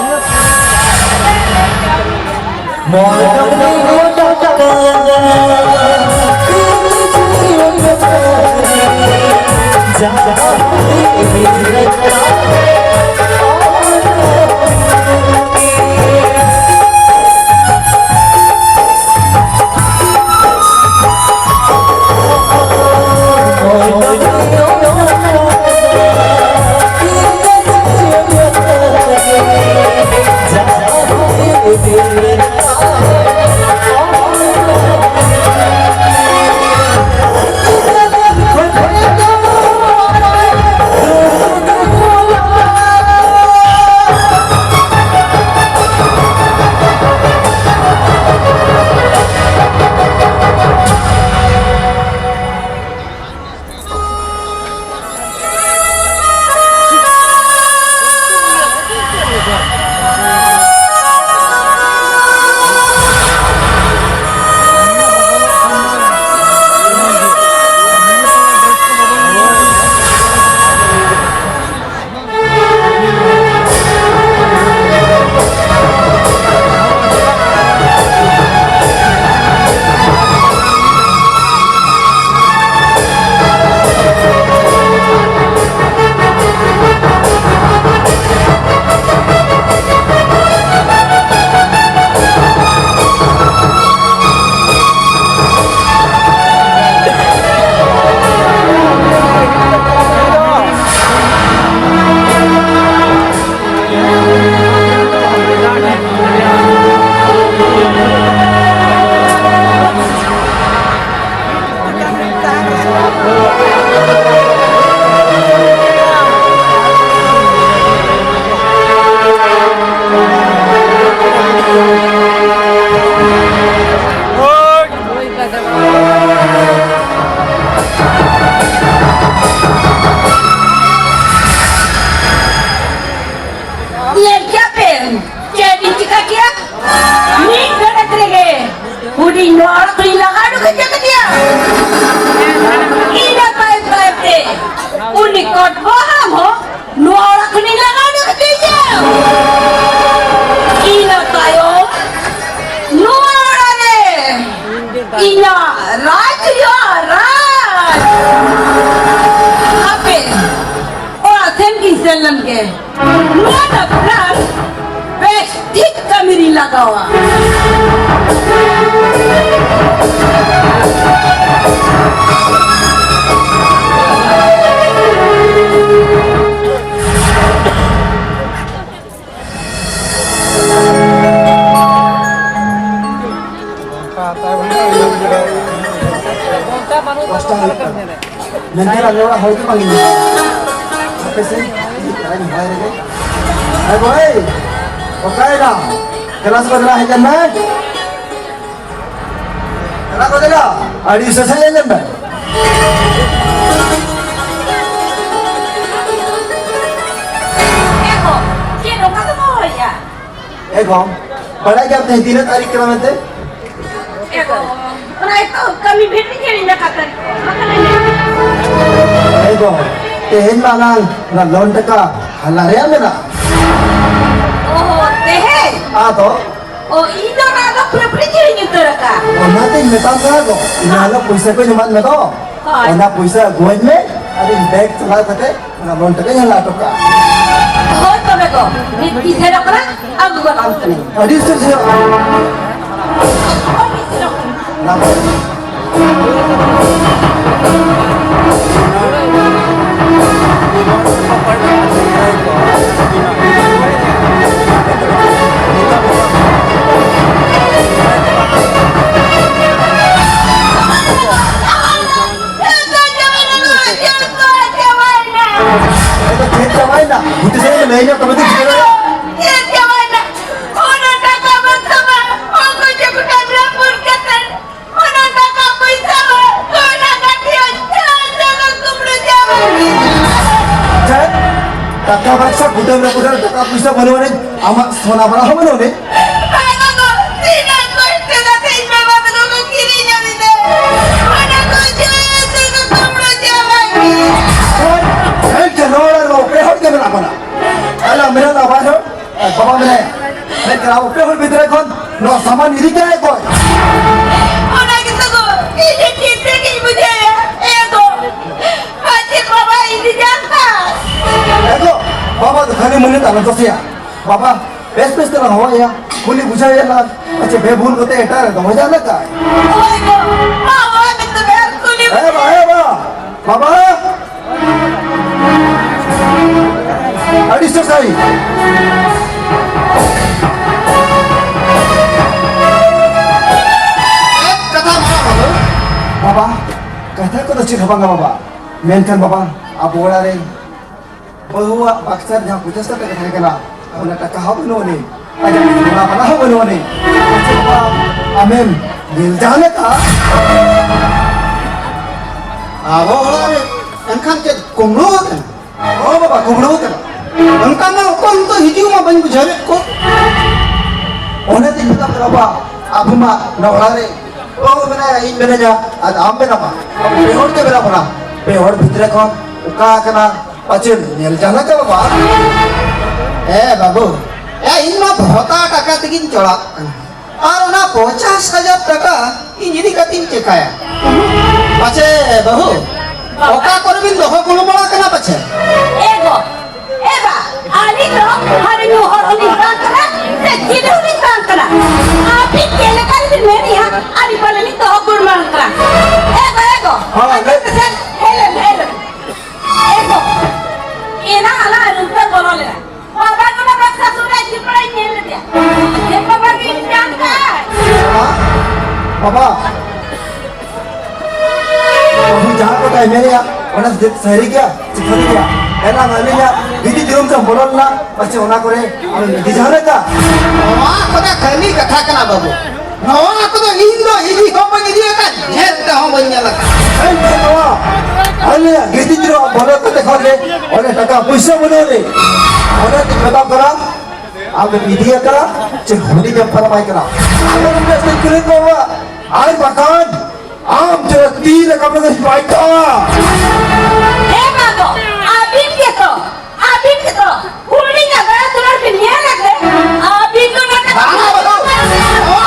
ᱱᱚᱣᱟ ᱚᱲᱟᱜ ᱠᱷᱚᱱᱤᱧ ᱞᱟᱜᱟ ᱩᱰᱩᱠ ᱦᱚᱪᱚ ᱠᱮᱫᱮᱭᱟ᱾ ᱤᱱᱟᱹ ᱛᱟᱭᱚᱢ ᱛᱟᱭᱚᱢ ᱛᱮ ᱩᱱᱤ ᱠᱚᱴ ᱵᱚᱦᱟ ᱦᱚᱸ ᱱᱚᱣᱟ ᱚᱲᱟᱜ ᱠᱷᱚᱱᱤᱧ ᱞᱟᱜᱟ ᱩᱰᱩᱠ ᱠᱮᱫᱮᱭᱟ᱾ ᱤᱱᱟᱹ ᱛᱟᱭᱚᱢ ᱱᱚᱣᱟ ᱚᱲᱟᱜ ᱨᱮ ᱤᱧᱟᱜ ᱨᱟᱡᱽ ᱦᱩᱭᱩᱜᱼᱟ, ᱨᱟᱡᱽ᱾ ᱦᱟᱯᱮ, ᱚᱲᱟᱜ ᱥᱮᱱ ᱜᱤᱧ ᱥᱮᱱ ᱞᱮᱱ ᱜᱮ᱾ ᱱᱚᱣᱟ ᱫᱚ ᱯᱞᱟᱱ ᱵᱮᱥ ᱴᱷᱤᱠ ᱠᱟᱹᱢᱤ ᱨᱤᱧ ᱞᱟᱜᱟᱣᱟ᱾ ᱫᱚᱥᱴᱟ ᱦᱩᱭᱩᱜ ᱠᱟᱱᱟ᱾ ᱢᱮᱱᱠᱷᱟᱱ ᱟᱞᱮ ᱚᱲᱟᱜ ᱦᱚᱲ ᱜᱮ ᱵᱟᱝ ᱤᱧ ᱧᱟᱢ ᱠᱚᱣᱟ᱾ ᱦᱟᱯᱮ ᱥᱮ, ᱤᱧ ᱪᱟᱞᱟᱜ ᱤᱧ ᱦᱚᱦᱚᱭ ᱞᱮᱜᱮ᱾ ᱮ ᱵᱷᱟᱹᱭ, ᱚᱠᱟᱭᱮᱱᱟᱢ? ᱠᱞᱟᱥ ᱠᱚ ᱫᱮᱞᱟ ᱦᱮᱡ ᱞᱮᱱ ᱢᱮ᱾ ᱫᱮᱞᱟ ᱠᱚ ᱫᱮᱞᱟ, ᱟᱹᱰᱤ ᱩᱥᱟᱹᱨᱟ ᱦᱮᱡ ᱞᱮᱱ ᱢᱮ᱾ ᱮ ᱜᱚ, ᱪᱮᱫ ᱱᱚᱝᱠᱟ ᱫᱚᱢ ᱦᱚᱦᱚᱭᱮᱫᱼᱟ? ᱮ ᱜᱚ, ᱵᱟᱲᱟᱭ ᱜᱮᱭᱟᱢ ᱛᱮᱦᱮᱧ ᱛᱤᱱᱟᱹᱜ ᱛᱟᱹᱨᱤᱠᱷ ᱠᱟᱱᱟ ᱢᱮᱱᱛᱮ? ᱮ ᱜᱚ, ᱚᱱᱟ ᱜᱮᱛᱚ ᱠᱟᱹᱢᱤ ᱵᱷᱤᱲ ᱨᱮᱧ ᱦᱤᱲᱤᱧ ᱟᱠᱟᱫ ᱛᱟᱹᱨᱤᱠᱷ ᱠᱚ᱾ ᱢᱟ ᱛᱟᱦᱞᱮ ᱞᱟᱹᱭ ᱢᱮ᱾ ᱮ ᱜᱚ, ᱛᱮᱦᱮᱧ ᱢᱟ ᱟᱞᱟᱝ ᱚᱱᱟ ᱞᱳᱱ ᱴᱟᱠᱟ ᱦᱟᱞᱟ ᱨᱮᱭᱟᱜ ᱢᱮᱱᱟᱜᱼᱟ᱾ ᱚ, ᱛᱮᱦᱮᱧ? ᱟᱫᱚ? ᱚ, ᱤᱧ ᱫᱚ ᱚᱱᱟ ᱫᱚ ᱯᱩᱨᱟᱹᱯᱩᱨᱤᱧ ᱦᱤᱲᱤᱧ ᱩᱛᱟᱹᱨ ᱟᱠᱟᱫ᱾ ᱚᱱᱟᱛᱤᱧ ᱢᱮᱛᱟᱢ ᱠᱟᱱᱟ ᱜᱚ, ᱤᱱᱟᱹ ᱦᱤᱞᱳᱜ ᱯᱚᱭᱥᱟ ᱠᱚᱧ ᱮᱢᱟᱫ ᱢᱮ ᱫᱚ, ᱦᱳᱭ᱾ ᱚᱱᱟ ᱯᱚᱭᱥᱟ ᱟᱹᱜᱩᱣᱟᱹᱧ ᱢᱮ, ᱟᱨ ᱤᱧ ᱵᱮᱜᱽ ᱪᱟᱞᱟᱣ ᱠᱟᱛᱮ ᱚᱱᱟ ᱞᱳᱱ ᱴᱟᱠᱟᱧ ᱦᱟᱞᱟ ᱦᱚᱴᱚ ᱠᱟᱜᱼᱟ᱾ ᱦᱳᱭ ᱛᱚᱵᱮ ᱜᱚ, ᱱᱤᱛ ᱜᱤᱧ ᱥᱮᱱᱚᱜ ᱠᱟᱱᱟ, ᱟᱹᱜᱩ ᱜᱚᱫ ᱟᱢ ᱠᱟᱹᱱᱟᱹᱧ᱾ ᱟᱹᱰᱤ ᱩᱥᱟᱹᱨᱟ ᱥᱮᱱᱚᱜ ᱢᱮ᱾ ᱦᱳᱭ, ᱱᱤᱛ ᱥᱮᱱᱚᱜ ᱠᱟᱹᱱᱟᱹᱧ᱾ ᱞᱟᱵᱷ᱾ ᱟᱫᱚ ᱪᱮᱫ ᱪᱟᱵᱟᱭᱮᱱᱟ? ᱵᱷᱩᱛᱤ ᱥᱮᱫ ᱞᱟᱹᱭ ᱧᱚᱜ ᱛᱚᱵᱮ ᱛᱚ ᱪᱤᱠᱟᱹ ᱫᱟᱲᱮᱭᱟᱜᱼᱟ᱾ ᱪᱮᱫ ᱪᱟᱵᱟᱭᱮᱱᱟ? ᱚᱱᱟ ᱴᱟᱠᱟ ᱵᱟᱝ ᱛᱟᱢᱟ, ᱚᱠᱚᱭ ᱪᱚ ᱠᱚ ᱰᱟᱝᱨᱟ ᱯᱩᱨ ᱠᱟᱛᱮ, ᱚᱱᱟ ᱴᱟᱠᱟ ᱯᱚᱭᱥᱟ ᱵᱟᱝ, ᱚᱱᱟ ᱠᱟᱹᱴᱤᱡ ᱡᱟᱦᱟᱸ ᱡᱟᱭᱜᱟ ᱠᱩᱢᱵᱽᱲᱩ ᱪᱟᱵᱟ ᱠᱮᱫᱟ᱾ ᱪᱮᱫ? ᱴᱟᱠᱟ ᱵᱟᱠᱥᱟ ᱠᱩᱴᱟᱹᱢ ᱨᱮ ᱠᱩᱴᱟᱹᱢ ᱴᱟᱠᱟ ᱯᱚᱭᱥᱟ ᱵᱟᱹᱱᱩᱜ ᱟᱹᱱᱤᱡ, ᱟᱢᱟᱜ ᱥᱚᱱᱟ ᱵᱟᱲᱟ ᱦᱚᱸ ᱵᱟᱹᱱᱩᱜ ᱟᱹᱱᱤᱡ? ᱵᱟᱝ ᱜᱚᱜᱚ, ᱛᱤᱱᱟᱹᱜ ᱠᱚᱥᱴᱚ ᱠᱟᱛᱮ ᱤᱧ ᱵᱟᱵᱟ ᱛᱟᱠᱚ ᱥᱟᱢᱟᱱ ᱤᱫᱤ ᱠᱟᱭ ᱚᱠᱚᱭ? ᱚᱱᱟ ᱜᱮᱛᱚ ᱜᱚ, ᱤᱧ ᱦᱚᱸ ᱪᱤᱱᱛᱟᱹ ᱜᱤᱧ ᱵᱩᱡᱷᱟᱹᱣᱮᱫᱼᱟ᱾ ᱮ ᱜᱚ, ᱯᱟᱪᱮᱫ ᱵᱟᱵᱟ ᱤᱫᱤ ᱡᱟᱝ ᱠᱷᱟᱱ? ᱮ ᱜᱚ, ᱵᱟᱵᱟ ᱫᱚ ᱠᱷᱟᱹᱞᱤ ᱢᱚᱱᱮ ᱛᱟᱞᱮ ᱫᱚᱥᱮᱭᱟ᱾ ᱵᱟᱵᱟ, ᱵᱮᱥ ᱵᱮᱥ ᱛᱮᱞᱟᱝ ᱦᱚᱦᱚᱭᱟ, ᱠᱩᱞᱤ ᱵᱩᱡᱷᱟᱹᱣ ᱮᱭᱟ ᱞᱟᱝ᱾ ᱯᱟᱪᱮ ᱵᱮᱵᱷᱩᱞ ᱠᱟᱛᱮ ᱮᱴᱟᱜ ᱨᱮ ᱫᱚᱦᱚ ᱡᱟᱝ ᱞᱮᱠᱟ᱾ ᱦᱳᱭ ᱜᱚ, ᱢᱟ ᱦᱚᱦᱚᱭ ᱢᱮ ᱛᱚᱵᱮ ᱟᱨ ᱠᱩᱞᱤ ᱮ ᱵᱟ, ᱮ ᱵᱟ, ᱵᱟᱵᱟ! ᱟᱹᱰᱤ ᱥᱟᱹᱨ ᱥᱟᱹᱨᱤ᱾ ᱪᱮᱫ ᱠᱟᱛᱷᱟ ᱢᱮᱱᱟᱜᱼᱟ ᱵᱟᱹᱵᱩ? ᱵᱟᱵᱟ, ᱠᱟᱛᱷᱟ ᱠᱚᱫᱚ ᱪᱮᱫ ᱦᱚᱸ ᱵᱟᱝᱟ ᱵᱟᱵᱟ, ᱢᱮᱱᱠᱷᱟᱱ ᱵᱟᱵᱟ, ᱟᱵᱚ ᱚᱲᱟᱜ ᱨᱮ ᱵᱟᱹᱦᱩᱣᱟᱜ ᱵᱟᱠᱥᱟ ᱨᱮ ᱡᱟᱦᱟᱸ ᱯᱚᱧᱪᱟᱥ ᱴᱟᱠᱟ ᱛᱟᱦᱮᱸ ᱠᱟᱱᱟ, ᱚᱱᱟ ᱴᱟᱠᱟ ᱦᱚᱸ ᱵᱟᱹᱱᱩᱜ ᱟᱹᱱᱤᱡ᱾ ᱟᱡᱟᱜ ᱥᱚᱱᱟ ᱵᱟᱞᱟ ᱦᱚᱸ ᱵᱟᱹᱱᱩᱜ ᱟᱹᱱᱤᱡ᱾ ᱟᱪᱪᱷᱟ ᱵᱟᱵᱟ, ᱟᱢᱮᱢ ᱧᱮᱞ ᱡᱟᱦᱟᱸ ᱞᱮᱠᱟ᱾ ᱟᱵᱚ ᱚᱲᱟᱜ ᱨᱮ ᱮᱱᱠᱷᱟᱱ ᱪᱮᱫ ᱠᱩᱢᱵᱽᱲᱩ ᱟᱠᱟᱱᱟ? ᱦᱚᱸ ᱵᱟᱵᱟ, ᱠᱩᱢᱵᱽᱲᱩ ᱟᱠᱟᱱᱟ᱾ ᱚᱱᱠᱟ ᱢᱟ ᱚᱠᱚᱭ ᱱᱤᱛᱚᱜ ᱦᱤᱡᱩᱜ ᱢᱟ ᱵᱟᱹᱧ ᱵᱩᱡᱷᱟᱹᱣᱮᱫ ᱠᱚ᱾ ᱚᱱᱮ ᱛᱤᱧ ᱢᱮᱛᱟᱜ ᱯᱮ ᱵᱟᱵᱟ, ᱟᱵᱚ ᱢᱟ ᱱᱚᱣᱟ ᱚᱲᱟᱜ ᱨᱮ ᱵᱟᱹᱦᱩ ᱢᱮᱱᱟᱭᱟ, ᱤᱧ ᱢᱮᱱᱟᱹᱧᱟ, ᱟᱨ ᱟᱢ ᱢᱮᱱᱟᱢᱟ᱾ ᱯᱮ ᱦᱚᱲ ᱛᱮ ᱢᱮᱱᱟᱜ ᱵᱚᱱᱟ᱾ ᱯᱮ ᱦᱚᱲ ᱵᱷᱤᱛᱨᱤ ᱠᱷᱚᱱ ᱚᱠᱟ ᱠᱟᱱᱟ ᱯᱟᱪᱮᱢ ᱧᱮᱞ ᱡᱟᱦᱟᱸ ᱞᱮᱠᱟ ᱵᱟᱵᱟ? ᱦᱮᱸ ᱵᱟᱹᱵᱩ, ᱮ, ᱤᱧ ᱢᱟ ᱵᱷᱚᱛᱟ ᱴᱟᱠᱟ ᱛᱮᱜᱤᱧ ᱪᱟᱞᱟᱜ ᱠᱟᱱᱟ, ᱟᱨ ᱚᱱᱟ ᱯᱚᱧᱪᱟᱥ ᱦᱟᱡᱟᱨ ᱴᱟᱠᱟ ᱤᱧ ᱤᱫᱤ ᱠᱟᱛᱮᱧ ᱪᱮᱠᱟᱭᱟ? ᱯᱟᱪᱮ ᱵᱟᱹᱦᱩ, ᱚᱠᱟ ᱠᱚᱨᱮ ᱵᱤᱱ ᱫᱚᱦᱚ ᱜᱩᱞᱩ ᱵᱟᱲᱟ ᱠᱟᱱᱟ ᱯᱟᱪᱮ? ᱮ ᱜᱚ, ᱮ ᱵᱟ, ᱟᱹᱞᱤᱧ ᱫᱚ ᱦᱟᱹᱲᱩ ᱧᱩ ᱦᱚᱲ ᱦᱚᱸᱞᱤᱧ ᱵᱟᱝ ᱠᱟᱱᱟ, ᱥᱮ ᱪᱤᱞᱤ ᱦᱚᱸᱞᱤᱧ ᱵᱟᱝ ᱠᱟᱱᱟ᱾ ᱟᱹᱵᱤᱱ ᱪᱮᱫ ᱞᱮᱠᱟ ᱵᱤᱱ ᱢᱮᱱᱮᱜᱼᱟ, ᱟᱹᱞᱤᱧ ᱯᱟᱞᱮ ᱞᱤᱧ ᱫᱚᱦᱚ ᱜᱩᱞ ᱵᱟᱝ ᱠᱟᱱᱟ᱾ ᱮ ᱜᱚ, ᱮ ᱜᱚ, ᱦᱚᱸ, ᱞᱟᱹᱭ ᱦᱮᱞᱮᱱ, ᱦᱮᱞᱮᱱ᱾ ᱮ ᱜᱚ, ᱮᱱᱟᱝ ᱟᱞᱟᱝ ᱨᱩᱢ ᱛᱮ ᱵᱚᱞᱚ ᱞᱮᱱᱟ᱾ ᱵᱟᱵᱟ ᱱᱚᱰᱮ ᱵᱟᱠᱥᱟ ᱥᱩᱨ ᱨᱮ ᱪᱤᱯᱲᱟᱭ ᱧᱮᱞ ᱞᱮᱫᱮᱭᱟ᱾ ᱪᱮᱫ ᱵᱟᱵᱟ ᱜᱮ ᱧᱟᱢ ᱠᱟᱭ? ᱵᱟᱵᱟ, ᱵᱟᱹᱵᱩ ᱡᱟᱦᱟᱸ ᱠᱟᱛᱷᱟᱭ ᱢᱮᱱᱮᱜᱼᱟ, ᱚᱱᱟ ᱪᱮᱫ ᱥᱟᱹᱨᱤ ᱜᱮᱭᱟ ᱪᱮ ᱠᱷᱟᱹᱞᱤ ᱜᱮᱭᱟ? ᱮᱱᱟᱝ ᱟᱹᱞᱤᱧᱟᱜ ᱜᱤᱛᱤᱡ ᱨᱩᱢ ᱛᱮ ᱵᱚᱞᱚ ᱞᱮᱱᱟ, ᱯᱟᱪᱷᱮ ᱚᱱᱟ ᱠᱚᱨᱮ ᱟᱢᱮᱢ ᱤᱫᱤ ᱡᱟᱦᱟᱸ ᱞᱮᱠᱟ? ᱱᱚᱣᱟ ᱠᱚᱫᱚ ᱠᱷᱟᱹᱞᱤ ᱠᱟᱛᱷᱟ ᱠᱟᱱᱟ ᱵᱟᱹᱵᱩ᱾ ᱱᱚᱣᱟ ᱠᱚᱫᱚ ᱤᱧ ᱫᱚ ᱤᱫᱤ ᱦᱚᱸ ᱵᱟᱹᱧ ᱤᱫᱤ ᱟᱠᱟᱫ, ᱧᱮᱞ ᱛᱮᱦᱚᱸ ᱵᱟᱹᱧ ᱧᱮᱞ ᱟᱠᱟᱫ᱾ ᱮᱱᱛᱮ ᱱᱚᱣᱟ ᱟᱞᱮᱭᱟᱜ ᱜᱤᱛᱤᱡ ᱨᱮ ᱵᱚᱞᱚ ᱠᱟᱛᱮ ᱠᱷᱚᱱ ᱜᱮ ᱚᱸᱰᱮ ᱴᱟᱠᱟ ᱯᱩᱭᱥᱟᱹ ᱵᱟᱹᱱᱩᱜ ᱟᱹᱱᱤᱡ᱾ ᱚᱸᱰᱮ ᱛᱤᱧ ᱢᱮᱛᱟᱢ ᱠᱟᱱᱟ, ᱟᱢ ᱮᱢ ᱤᱫᱤ ᱟᱠᱟᱫᱟ ᱪᱮ ᱦᱩᱰᱤᱧ ᱮᱢ ᱯᱟᱨᱚᱢᱟᱭ ᱠᱟᱱᱟ? ᱟᱢ ᱮᱢ ᱵᱮᱥ ᱛᱮᱧ ᱠᱩᱞᱤ ᱠᱚᱣᱟ, ᱟᱨ ᱵᱟᱠᱷᱟᱱ ᱟᱢ ᱪᱮᱫ ᱛᱤ ᱨᱮ ᱠᱟᱢᱲᱟ ᱫᱚᱧ ᱵᱟᱭ ᱠᱟᱜᱼᱟ᱾ ᱦᱮᱸ ᱢᱟ ᱜᱚ, ᱟᱹᱵᱤᱱ ᱜᱮᱛᱚ, ᱟᱹᱵᱤᱱ ᱜᱮᱛᱚ ᱦᱩᱰᱤᱧᱟᱜ ᱫᱟᱭᱟ ᱫᱩᱞᱟᱹᱲ ᱵᱤᱱ ᱧᱮᱞ ᱟᱠᱟᱫ? ᱟᱹᱵᱤᱱ ᱫᱚ ᱱᱚᱰᱮ ᱵᱟᱝ, ᱵᱟᱝ, ᱵᱟᱝ, ᱱᱚᱣᱟ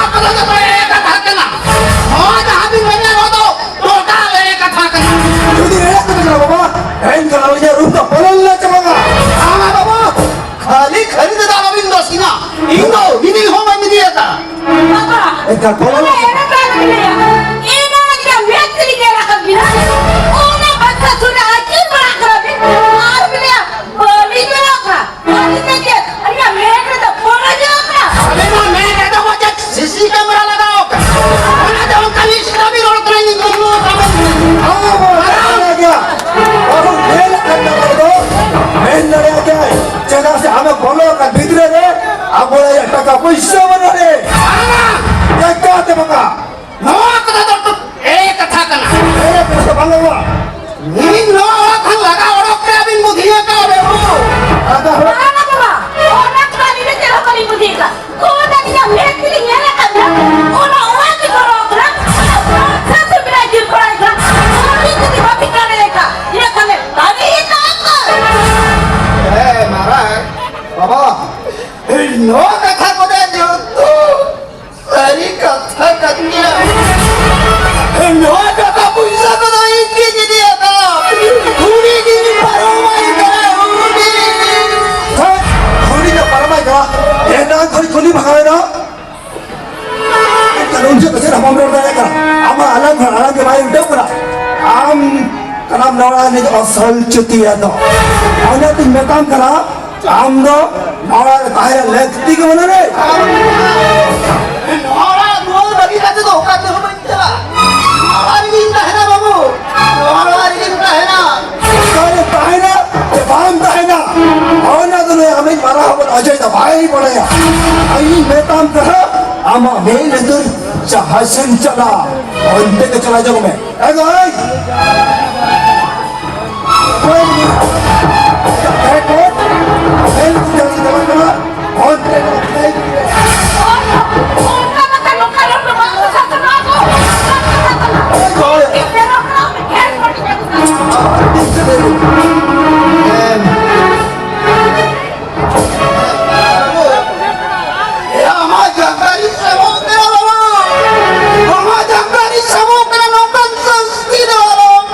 ᱵᱟᱝᱟ ᱵᱟᱵᱟ, ᱚᱱᱟ ᱠᱚᱫᱚ ᱟᱹᱞᱤᱧ ᱫᱚ ᱪᱮᱫ ᱦᱚᱸ ᱵᱟᱹᱞᱤᱧ ᱵᱩᱡᱷᱟᱹᱣ ᱠᱟᱜ᱾ ᱠᱷᱩᱫ ᱟᱹᱞᱤᱧᱟᱜ ᱢᱮᱫ ᱛᱮᱞᱤᱧ ᱧᱮᱞ ᱟᱠᱟᱫᱟ, ᱚᱱᱟ ᱚᱲᱟᱜ ᱜᱮ ᱵᱚᱞᱚ ᱟᱠᱟᱱᱟ, ᱚᱱᱟ ᱥᱟᱥᱩ ᱵᱮᱲᱟ ᱡᱤᱞ ᱠᱚᱲᱟ ᱠᱟᱱᱟ, ᱩᱱᱤ ᱡᱩᱫᱤ ᱵᱟᱹᱵᱤᱱ ᱫᱟᱲᱮᱭᱟᱠᱟᱫ, ᱤᱱᱟᱹ ᱠᱷᱟᱱ ᱫᱟᱲᱮ ᱟᱠᱟᱫ ᱠᱚ᱾ ᱦᱮᱸ, ᱢᱟᱨᱟᱝ ᱵᱟᱵᱟ, ᱱᱚᱣᱟ ᱠᱟᱛᱷᱟ ᱠᱚᱫᱚ ᱡᱚᱛᱚ ᱥᱟᱹᱨᱤ ᱠᱟᱛᱷᱟ ᱠᱟᱱ ᱜᱮᱭᱟ᱾ ᱱᱚᱣᱟ ᱴᱟᱠᱟ ᱯᱩᱭᱥᱟᱹ ᱠᱚᱫᱚ ᱤᱧ ᱜᱤᱧ ᱤᱫᱤᱭᱟᱠᱟᱫᱟ᱾ ᱩᱱᱤ ᱜᱤᱧ ᱯᱟᱨᱚᱢᱟᱭ ᱠᱟᱱᱟ, ᱩᱱᱤ᱾ ᱦᱮᱸ, ᱩᱱᱤ ᱫᱚ ᱯᱟᱨᱚᱢᱟᱭ ᱠᱟᱱᱟ᱾ ᱮᱱᱟᱝ ᱠᱷᱚᱱ ᱠᱩᱞᱤ ᱵᱷᱟᱜᱟᱣ ᱮᱱᱟ᱾ ᱮᱱᱠᱷᱟᱱ ᱩᱱ ᱡᱚᱠᱷᱚᱱ ᱪᱮᱫ ᱦᱚᱸ ᱵᱟᱢ ᱨᱚᱲ ᱫᱟᱲᱮᱭᱟᱜ ᱠᱟᱱᱟ᱾ ᱟᱢᱟᱜ ᱟᱞᱟᱝ ᱠᱷᱚᱱ ᱟᱲᱟᱝ ᱜᱮ ᱵᱟᱭ ᱩᱰᱟᱹᱣ ᱠᱟᱱᱟ᱾ ᱟᱢ ᱠᱟᱱᱟᱢ ᱱᱚᱣᱟ ᱨᱤᱱᱤᱡ ᱟᱥᱚᱞ ᱪᱩᱛᱤᱭᱟ ᱫᱚ᱾ ᱚᱱᱟᱛᱤᱧ ᱢᱮᱛᱟᱢ ᱠᱟᱱᱟ, ᱟᱢ ᱫᱚ ᱱᱚᱣᱟ ᱨᱮ ᱛᱟᱦᱮᱸ ᱞᱟᱹᱠᱛᱤ ᱜᱮ ᱵᱟᱹᱱᱩᱜ ᱨᱮ᱾ ᱱᱚᱣᱟ ᱫᱩᱣᱟᱹᱨ ᱵᱟᱹᱜᱤ ᱠᱟᱛᱮ ᱫᱚ ᱚᱠᱟ ᱛᱮᱦᱚᱸ ᱵᱟᱹᱧ ᱪᱟᱞᱟᱜᱼᱟ᱾ ᱱᱚᱣᱟ ᱨᱮᱜᱤᱧ ᱛᱟᱦᱮᱱᱟ ᱵᱟᱹᱵᱩ, ᱱᱚᱣᱟ ᱨᱮᱜᱤᱧ ᱛᱟᱦᱮᱱᱟ᱾ ᱚᱠᱟᱨᱮ ᱛᱟᱦᱮᱱᱟ ᱥᱮ ᱵᱟᱢ ᱛᱟᱦᱮᱱᱟ, ᱚᱱᱟ ᱫᱚ ᱱᱩᱭ ᱟᱢᱤᱡ ᱢᱟᱨᱟᱝ ᱦᱚᱯᱚᱱ ᱚᱡᱚᱭ ᱫᱚ ᱵᱟᱭ ᱵᱟᱲᱟᱭᱟ᱾ ᱤᱧ ᱢᱮᱛᱟᱢ ᱠᱟᱱᱟ, ᱟᱢᱟᱜ ᱢᱮᱫ ᱞᱩᱛᱩᱨ ᱡᱟᱦᱟᱸ ᱥᱮᱱ ᱪᱟᱞᱟᱜ, ᱚᱱᱛᱮ ᱜᱮ ᱪᱟᱞᱟᱣ ᱡᱚᱝ ᱢᱮ᱾ ᱮ ᱜᱟᱹᱭ! ᱚᱠᱚᱭ ᱢᱮᱱᱟᱜ? ᱮ ᱠᱚ! ᱮ ᱞᱩᱛᱩᱨ ᱡᱟᱦᱟᱸ ᱥᱮᱱ ᱪᱟᱞᱟᱜ ᱠᱟᱱᱟ, ᱚᱱᱛᱮ ᱜᱮ ᱪᱟᱞᱟᱣ ᱡᱚᱝ ᱢᱮ᱾ ᱚᱱᱠᱟ ᱠᱟᱛᱮ ᱱᱚᱝᱠᱟ ᱨᱚᱲ ᱫᱚ ᱵᱟᱝ ᱠᱚ ᱥᱟᱥᱚᱱᱚᱜᱼᱟ ᱠᱚ᱾ ᱮ ᱜᱟᱹᱭ! ᱮ, ᱟᱢᱟᱜ ᱡᱟᱸᱜᱟ ᱨᱤᱧ ᱥᱟᱵᱚᱜ ᱠᱟᱱᱟ ᱵᱟᱵᱟ᱾ ᱟᱢᱟᱜ ᱡᱟᱸᱜᱟ ᱨᱤᱧ ᱥᱟᱵᱚᱜ ᱠᱟᱱᱟ, ᱱᱚᱝᱠᱟᱱ ᱥᱟᱹᱥᱛᱤ ᱫᱚ ᱟᱞᱚᱢ᱾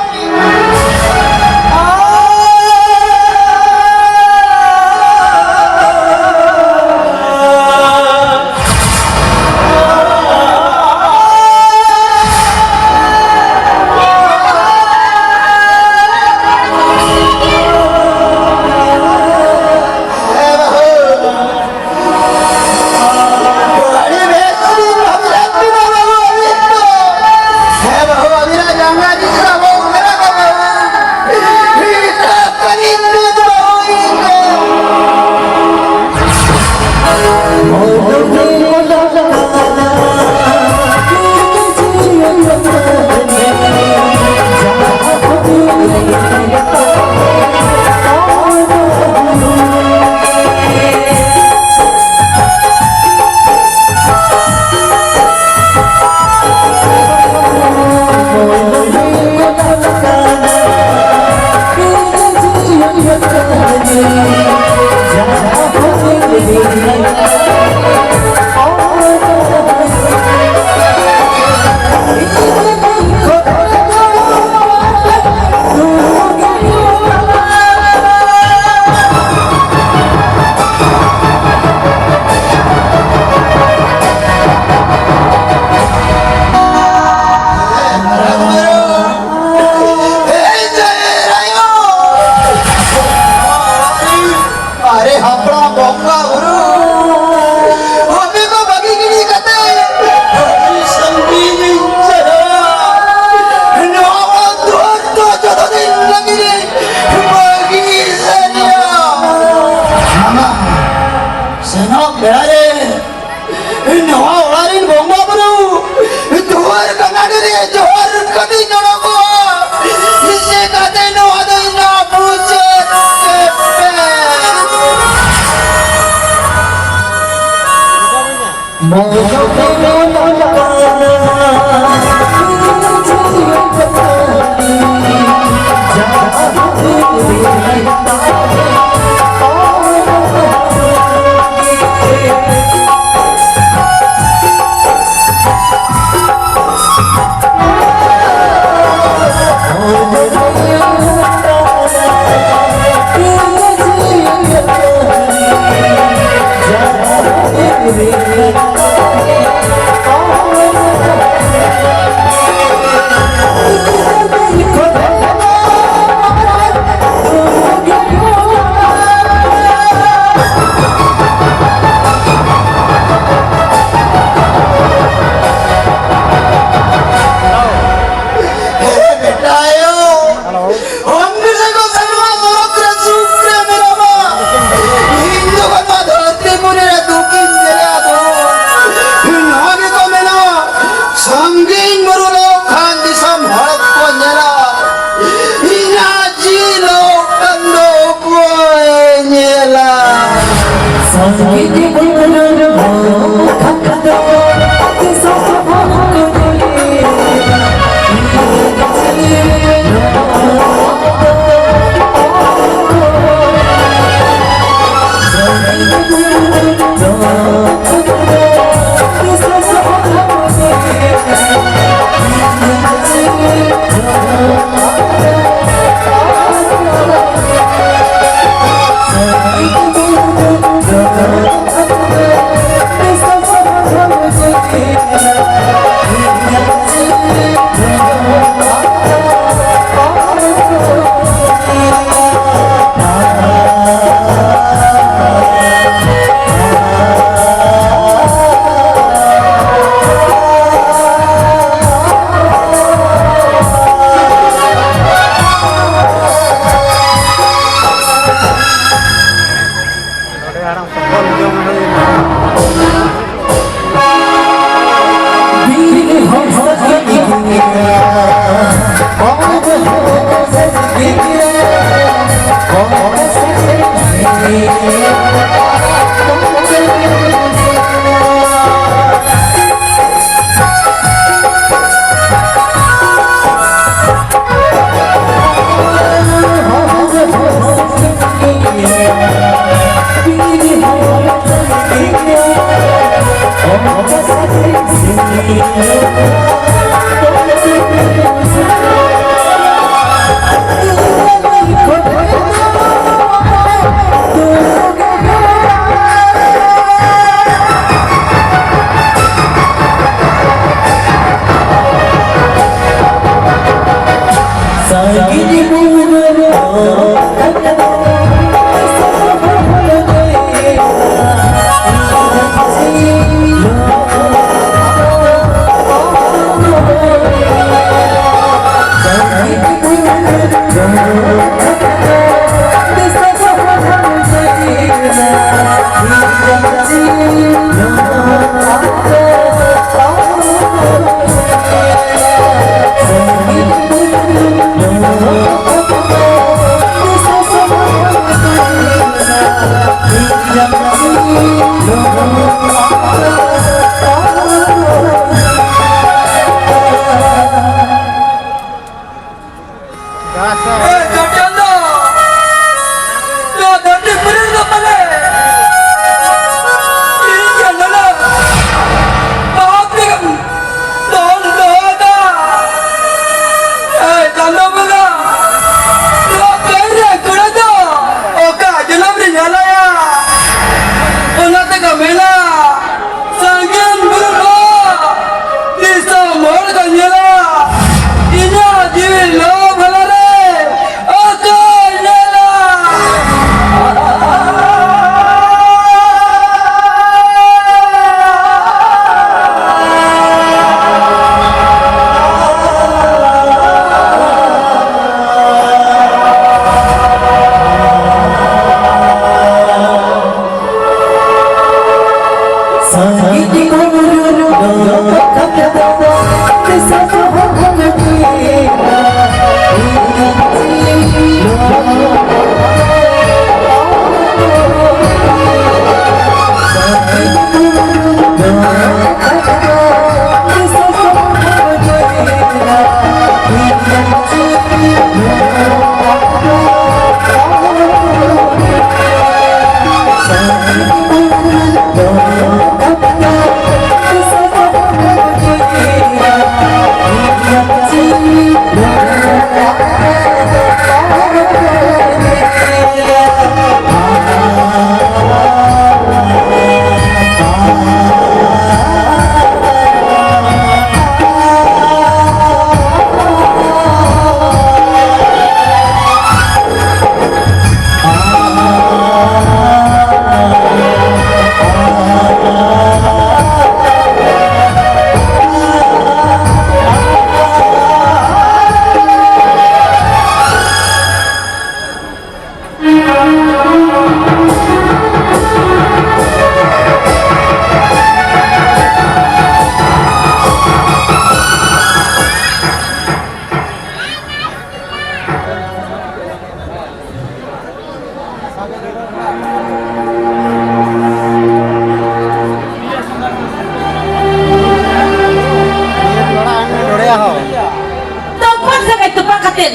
ᱛᱮᱫ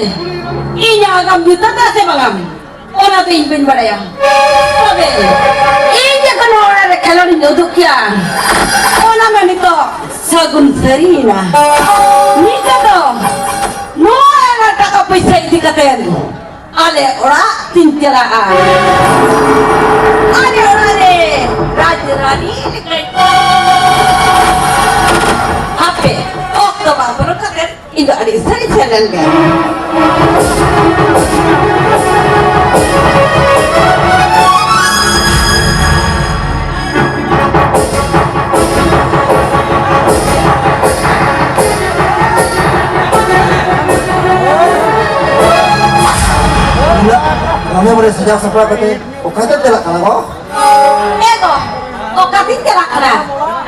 ᱤᱧᱟᱜ ᱟᱜᱟᱢ ᱧᱩᱛᱟᱹᱛᱟ ᱥᱮ ᱵᱟᱝᱟᱢ, ᱚᱱᱟ ᱫᱚ ᱤᱧ ᱵᱟᱹᱧ ᱵᱟᱲᱟᱭᱟ᱾ ᱛᱚᱵᱮ ᱤᱧ ᱡᱚᱠᱷᱚᱱ ᱱᱚᱣᱟ ᱚᱲᱟᱜ ᱨᱮ ᱠᱷᱮᱞᱳᱰ ᱤᱧ ᱩᱫᱩᱜ ᱠᱮᱭᱟ, ᱚᱱᱟ ᱢᱟ ᱱᱤᱛᱚᱜ ᱥᱟᱹᱜᱩᱱ ᱥᱟᱹᱨᱤᱭᱮᱱᱟ᱾ ᱱᱤᱛᱚᱜ ᱫᱚ ᱱᱚᱣᱟ ᱨᱮᱱᱟᱜ ᱴᱟᱠᱟ ᱯᱚᱭᱥᱟ ᱤᱫᱤ ᱠᱟᱛᱮ ᱟᱞᱮ ᱚᱲᱟᱜ ᱛᱤᱧ ᱪᱟᱞᱟᱜᱼᱟ᱾ ᱟᱞᱮ ᱚᱲᱟᱜ ᱨᱮ ᱨᱟᱡᱽ ᱨᱟᱱᱤ ᱞᱮᱠᱟᱧ ᱦᱟᱯᱮ, ᱚᱠᱛᱚ ᱵᱟᱝ ᱯᱟᱨᱚᱢ ᱠᱟᱛᱮ ᱤᱧ ᱫᱚ ᱟᱹᱰᱤ ᱩᱥᱟᱹᱨᱟᱧ ᱥᱮᱱ ᱞᱮᱱ ᱜᱮ᱾ ᱩᱱᱟᱹᱜ ᱢᱚᱱᱮ ᱢᱚᱱᱮ ᱥᱟᱡᱟᱣ ᱥᱟᱯᱲᱟᱣ ᱠᱟᱛᱮ ᱚᱠᱟ ᱛᱮᱢ ᱪᱟᱞᱟᱜ ᱠᱟᱱᱟ ᱜᱚ? ᱮ ᱜᱚ, ᱚᱠᱟ ᱛᱤᱧ ᱪᱟᱞᱟᱜ ᱠᱟᱱᱟ?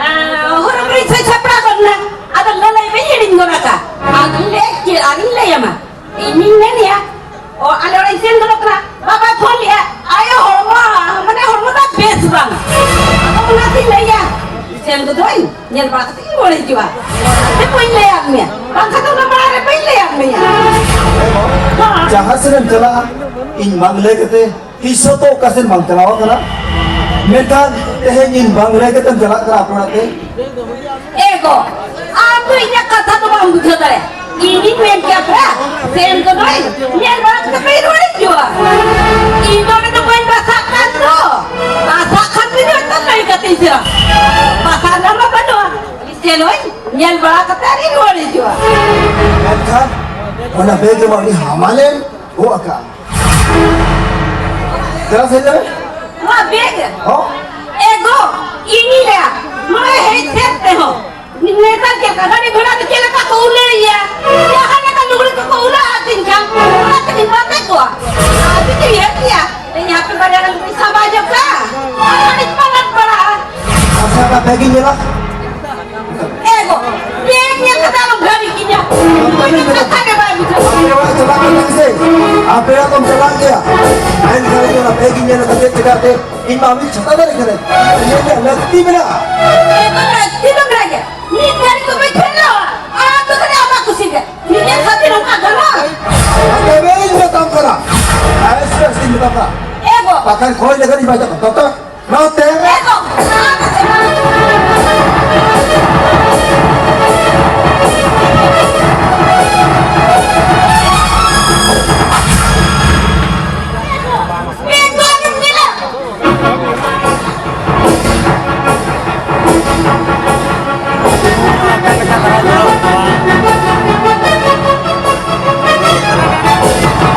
ᱟᱸ, ᱦᱚᱨᱚᱜ ᱨᱮᱧ ᱥᱟᱡᱟᱣ ᱥᱟᱯᱲᱟᱣ ᱜᱚᱫ ᱮᱱᱟ᱾ ᱟᱫᱚ ᱞᱟᱹᱞᱟᱹᱭ ᱵᱟᱹᱧ ᱦᱤᱲᱤᱧ ᱜᱚᱫ ᱟᱠᱟᱫ᱾ ᱟᱫᱚᱧ ᱞᱟᱹᱭ ᱠᱮᱫ ᱟᱨᱤᱧ ᱞᱟᱹᱭ ᱟᱢᱟ᱾ ᱤᱧᱤᱧ ᱢᱮᱱᱮᱜᱼᱟ, ᱚ, ᱟᱞᱮ ᱚᱲᱟᱜ ᱤᱧ ᱥᱮᱱ ᱜᱚᱫᱚᱜ ᱠᱟᱱᱟ᱾ ᱵᱟᱵᱟᱭ ᱯᱷᱳᱱ ᱞᱮᱜᱼᱟ, ᱟᱭᱳ ᱦᱚᱲᱢᱚ, ᱢᱟᱱᱮ ᱦᱚᱲᱢᱚ ᱛᱟᱭ ᱵᱮᱥ ᱵᱟᱝ᱾ ᱟᱫᱚ ᱚᱱᱟᱛᱤᱧ ᱞᱟᱹᱭᱟ, ᱥᱮᱱ ᱜᱚᱫᱚᱜ ᱟᱹᱧ, ᱧᱮᱞ ᱵᱟᱲᱟ ᱠᱟᱛᱮ ᱤᱧ ᱨᱩᱣᱟᱹᱲ ᱦᱤᱡᱩᱜᱼᱟ᱾ ᱟᱫᱚ ᱵᱟᱹᱧ ᱞᱟᱹᱭᱟᱫ ᱢᱮᱭᱟ, ᱵᱟᱝᱠᱷᱟᱱ ᱫᱚ ᱚᱱᱟ ᱢᱟᱲᱟᱝ ᱨᱮ ᱵᱟᱹᱧ ᱞᱟᱹᱭᱟᱫ ᱢᱮᱭᱟ᱾ ᱡᱟᱦᱟᱸ ᱥᱮᱱ ᱮᱢ ᱪᱟᱞᱟᱜᱼᱟ, ᱤᱧ ᱵᱟᱝ ᱞᱟᱹᱭ ᱠᱟᱛᱮ ᱛᱤᱥ ᱦᱚᱸ ᱛᱚ ᱚᱠᱟ ᱥᱮᱱ ᱵᱟᱢ ᱪᱟᱞᱟᱣ ᱟᱠᱟᱱᱟ, ᱢᱮᱱᱠᱷᱟᱱ ᱛᱮᱦᱮᱧ ᱤᱧ ᱵᱟᱝ ᱞᱟᱹᱭ ᱠᱟᱛᱮᱢ ᱪᱟᱞᱟᱜ ᱠᱟᱱᱟ ᱟᱯᱮ ᱚᱲᱟᱜ ᱛᱮ᱾ ᱮ ᱜᱚ, ᱟᱢ ᱫᱚ ᱤᱧᱟᱹᱜ ᱠᱟᱛᱷᱟ ᱫᱚ ᱵᱟᱢ ᱵᱩᱡᱷᱟᱹᱣ ᱫᱟᱲᱮᱭᱟᱜᱼᱟ᱾ ᱤᱧᱤᱧ ᱢᱮᱱ ᱠᱮᱭᱟ ᱯᱮᱲᱟ, ᱥᱮᱱ ᱜᱚᱫᱚᱜ ᱟᱹᱧ, ᱧᱮᱞ ᱵᱟᱲᱟ ᱠᱟᱛᱮ ᱯᱮ ᱨᱩᱣᱟᱹᱲ ᱦᱤᱡᱩᱜᱼᱟ᱾ ᱤᱧ ᱫᱚ ᱚᱸᱰᱮ ᱫᱚ ᱵᱟᱹᱧ ᱵᱟᱥᱟᱜ ᱠᱟᱱ ᱫᱚ᱾ ᱵᱟᱥᱟᱜ ᱠᱷᱟᱱ ᱫᱚ ᱤᱧ ᱦᱚᱭᱛᱳ ᱞᱟᱹᱭ ᱠᱟᱛᱮᱧ ᱥᱮᱱᱚᱜᱼᱟ᱾ ᱵᱟᱥᱟ ᱨᱮᱱᱟᱜ ᱢᱟ ᱵᱟᱹᱱᱩᱜᱼᱟ᱾ ᱥᱮᱱᱚᱜ ᱟᱹᱧ, ᱧᱮᱞ ᱵᱟᱲᱟ ᱠᱟᱛᱮ ᱟᱨᱤᱧ ᱨᱩᱣᱟᱹᱲ ᱦᱤᱡᱩᱜᱼᱟ᱾ ᱢᱮᱱᱠᱷᱟᱱ ᱚᱱᱟ ᱵᱮᱜᱽ ᱨᱮᱢᱟ ᱟᱹᱰᱤ ᱦᱟᱢᱟᱞᱮᱢ ᱜᱚᱜ ᱟᱠᱟᱫᱼᱟ᱾ ᱫᱮᱞᱟ ᱥᱮᱱ ᱞᱮ᱾ ᱱᱚᱣᱟ ᱵᱮᱜᱽ? ᱦᱚᱸ? ᱮ ᱜᱚ, ᱤᱧᱤᱧ ᱞᱟᱹᱭᱟ, ᱱᱚᱰᱮ ᱦᱮᱡ ᱥᱮᱱ ᱛᱮᱦᱚᱸ ᱱᱮᱛᱟᱨ ᱪᱮᱫ ᱞᱮᱠᱟ ᱜᱟᱹᱰᱤ ᱜᱷᱚᱲᱟ ᱛᱮ ᱪᱮᱫ ᱞᱮᱠᱟ ᱠᱚ ᱩᱞᱟᱹᱭᱮᱭᱟ? ᱡᱟᱦᱟᱸ ᱞᱮᱠᱟ ᱞᱩᱜᱽᱲᱤ ᱠᱚᱠᱚ ᱩᱞᱟᱹ ᱟᱹᱛᱤᱧ ᱠᱷᱟᱱ, ᱚᱱᱟ ᱛᱮᱜᱤᱧ ᱵᱟᱸᱫᱮ ᱠᱚᱣᱟ᱾ ᱟᱨ ᱡᱩᱫᱤ ᱦᱮᱡ ᱠᱮᱭᱟ, ᱤᱧ ᱦᱟᱯᱮ ᱵᱟᱨᱭᱟ ᱜᱟᱱ ᱠᱚᱧ ᱥᱟᱵᱟ ᱧᱚᱜ ᱠᱟᱜᱼᱟ, ᱟᱨ ᱟᱹᱰᱤᱧ ᱯᱟᱞᱟᱴ ᱯᱟᱲᱟᱜᱼᱟ᱾ ᱟᱪᱪᱷᱟ, ᱚᱱᱟ ᱵᱮᱜᱽ ᱤᱧ ᱧᱮᱞᱟ᱾ ᱮ ᱜᱚ, ᱵᱮᱜᱽ ᱧᱮᱞ ᱠᱟᱛᱮ ᱟᱞᱚᱢ ᱜᱷᱟᱹᱲᱤ ᱠᱤᱧᱟ᱾ ᱠᱟᱛᱷᱟ ᱜᱮ ᱵᱟᱭ ᱵᱩᱡᱷᱟᱹᱣᱟ᱾ ᱟᱯᱮ ᱚᱲᱟᱜ ᱪᱟᱞᱟᱜ ᱠᱟᱱᱟ ᱥᱮ? ᱟᱯᱮ ᱚᱲᱟᱜ ᱫᱚᱢ ᱪᱟᱞᱟᱜ ᱜᱮᱭᱟ᱾ ᱢᱮᱱᱠᱷᱟᱱ ᱤᱧ ᱚᱱᱟ ᱵᱮᱜᱽ ᱤᱧ ᱧᱮᱞ ᱠᱟᱛᱮ ᱪᱮᱫᱟᱜ ᱛᱮ ᱤᱧ ᱢᱟ ᱟᱢᱤᱧ ᱪᱷᱟᱛᱟ ᱫᱟᱲᱮ ᱠᱟᱱᱟ᱾ ᱤᱧᱟᱹᱜ ᱞᱟᱹᱠᱛᱤ ᱢᱮᱱᱟᱜᱼᱟ᱾ ᱮ ᱜᱚ, ᱞᱟᱹᱠᱛᱤ ᱫᱚ ᱢᱮᱱᱟᱜ ᱜᱮᱭᱟ᱾ ᱢᱤᱫ ᱜᱷᱟᱹᱲᱤ ᱠᱚ ᱵᱟᱹᱧ ᱠᱷᱮᱞᱳᱜᱼᱟ᱾ ᱟᱢ ᱫᱚ ᱠᱷᱟᱹᱞᱤ ᱟᱢᱟᱜ ᱠᱩᱥᱤ ᱜᱮ᱾ ᱱᱤᱡᱮᱨ ᱥᱟᱛᱷᱮ ᱱᱚᱝᱠᱟ ᱜᱟᱱᱚᱜᱼᱟ? ᱮ ᱜᱚ᱾ ᱵᱟᱠᱷᱟᱱ ᱠᱷᱚᱭ ᱞᱮᱠᱷᱟᱱ ᱤᱧ ᱵᱟᱧᱪᱟᱜ ᱠᱟᱱᱟ᱾ ᱫᱚᱛᱚ, ᱱᱚᱛᱮ᱾ ᱮ ᱜᱚ᱾ ᱢᱮᱫ ᱫᱚ ᱟᱞᱚᱢ ᱧᱮᱞᱟ᱾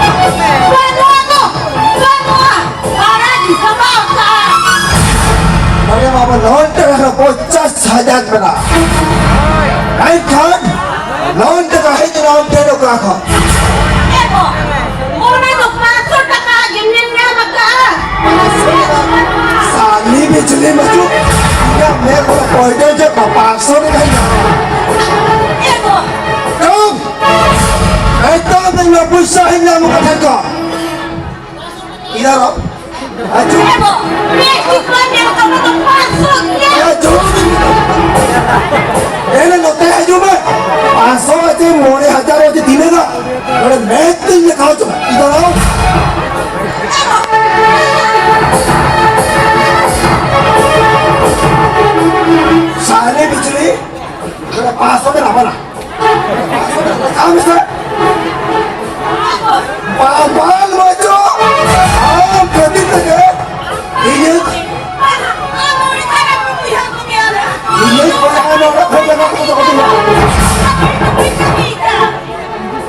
ᱵᱟᱹᱱᱩᱜᱼᱟ ᱜᱚ, ᱵᱟᱹᱱᱩᱜᱼᱟ᱾ ᱵᱷᱟᱲᱟ ᱜᱮ ᱪᱟᱵᱟ ᱟᱠᱟᱜᱼᱟ᱾ ᱱᱚᱰᱮ ᱢᱟ ᱟᱵᱚ ᱞᱳᱱ ᱴᱟᱠᱟ ᱯᱚᱧᱪᱟᱥ ᱦᱟᱡᱟᱨ ᱢᱮᱱᱟᱜᱼᱟ᱾ ᱮᱱᱠᱷᱟᱱ ᱞᱳᱱ ᱴᱟᱠᱟ ᱦᱮᱡ ᱮᱱᱟ ᱟᱢ ᱴᱷᱮᱱ ᱚᱠᱟ ᱠᱷᱚᱱ? ᱮ ᱜᱚ, ᱚᱱᱟ ᱫᱚ ᱯᱟᱸᱪᱥᱚ ᱴᱟᱠᱟ ᱜᱮ ᱧᱮᱞ ᱧᱟᱢ ᱟᱠᱟᱜᱼᱟ᱾ ᱥᱟᱞᱤ ᱵᱤᱡᱽᱞᱤ ᱢᱟᱪᱩ, ᱤᱧᱟᱹᱜ ᱢᱮᱫ ᱠᱷᱚᱱ ᱯᱚᱭᱰᱚ ᱡᱮ ᱯᱟᱸᱪᱥᱚ ᱴᱟᱠᱟᱧ ᱧᱟᱢᱟ᱾ ᱮ ᱜᱚ᱾ ᱪᱩᱯ! ᱮᱠᱫᱚᱢ ᱤᱧ ᱯᱚᱭᱥᱟ ᱦᱮᱡ ᱧᱟᱢ ᱠᱟᱛᱷᱟ ᱠᱚ᱾ ᱤᱫᱷᱟᱨ ᱟᱣ᱾ ᱦᱤᱡᱩᱜ᱾ ᱮ ᱜᱚ, ᱢᱮᱫ ᱴᱷᱤᱠ ᱵᱟᱝ ᱧᱮᱞᱚᱜ ᱠᱟᱱᱟ, ᱚᱱᱟ ᱫᱚ ᱯᱟᱸᱪᱥᱚ ᱜᱮᱭᱟ᱾ ᱦᱤᱡᱩᱜ᱾ ᱮᱱᱮ ᱱᱚᱛᱮ ᱦᱤᱡᱩᱜ ᱢᱮ᱾ ᱯᱟᱸᱪᱥᱚ ᱟᱪᱮ ᱢᱚᱬᱮ ᱦᱟᱡᱟᱨ ᱟᱪᱮ ᱛᱤᱱᱟᱹᱜ ᱜᱟ? ᱱᱚᱰᱮ ᱢᱮᱫ ᱛᱤᱧ ᱞᱮᱠᱷᱟ ᱦᱚᱪᱚ ᱢᱮ᱾ ᱤᱫᱷᱟᱨ ᱟᱣ᱾ ᱥᱟᱞᱮ ᱵᱤᱡᱽᱞᱤ, ᱱᱚᱰᱮ ᱯᱟᱸᱪᱥᱚ ᱫᱮᱱ ᱟᱵᱟᱱᱟ᱾ ᱟᱢ ᱥᱮ ᱵᱟᱵᱟᱞ ᱢᱟᱪᱚ, ᱟᱢ ᱠᱷᱟᱹᱛᱤᱨ ᱛᱮᱜᱮ ᱤᱧᱟᱹᱜ, ᱤᱧᱟᱹᱜ ᱯᱟᱲᱦᱟᱣ ᱱᱚᱰᱮ ᱠᱷᱚᱱ ᱡᱟᱭᱜᱟ ᱠᱚᱫᱚ ᱠᱚ ᱫᱩᱲᱩᱵᱟ᱾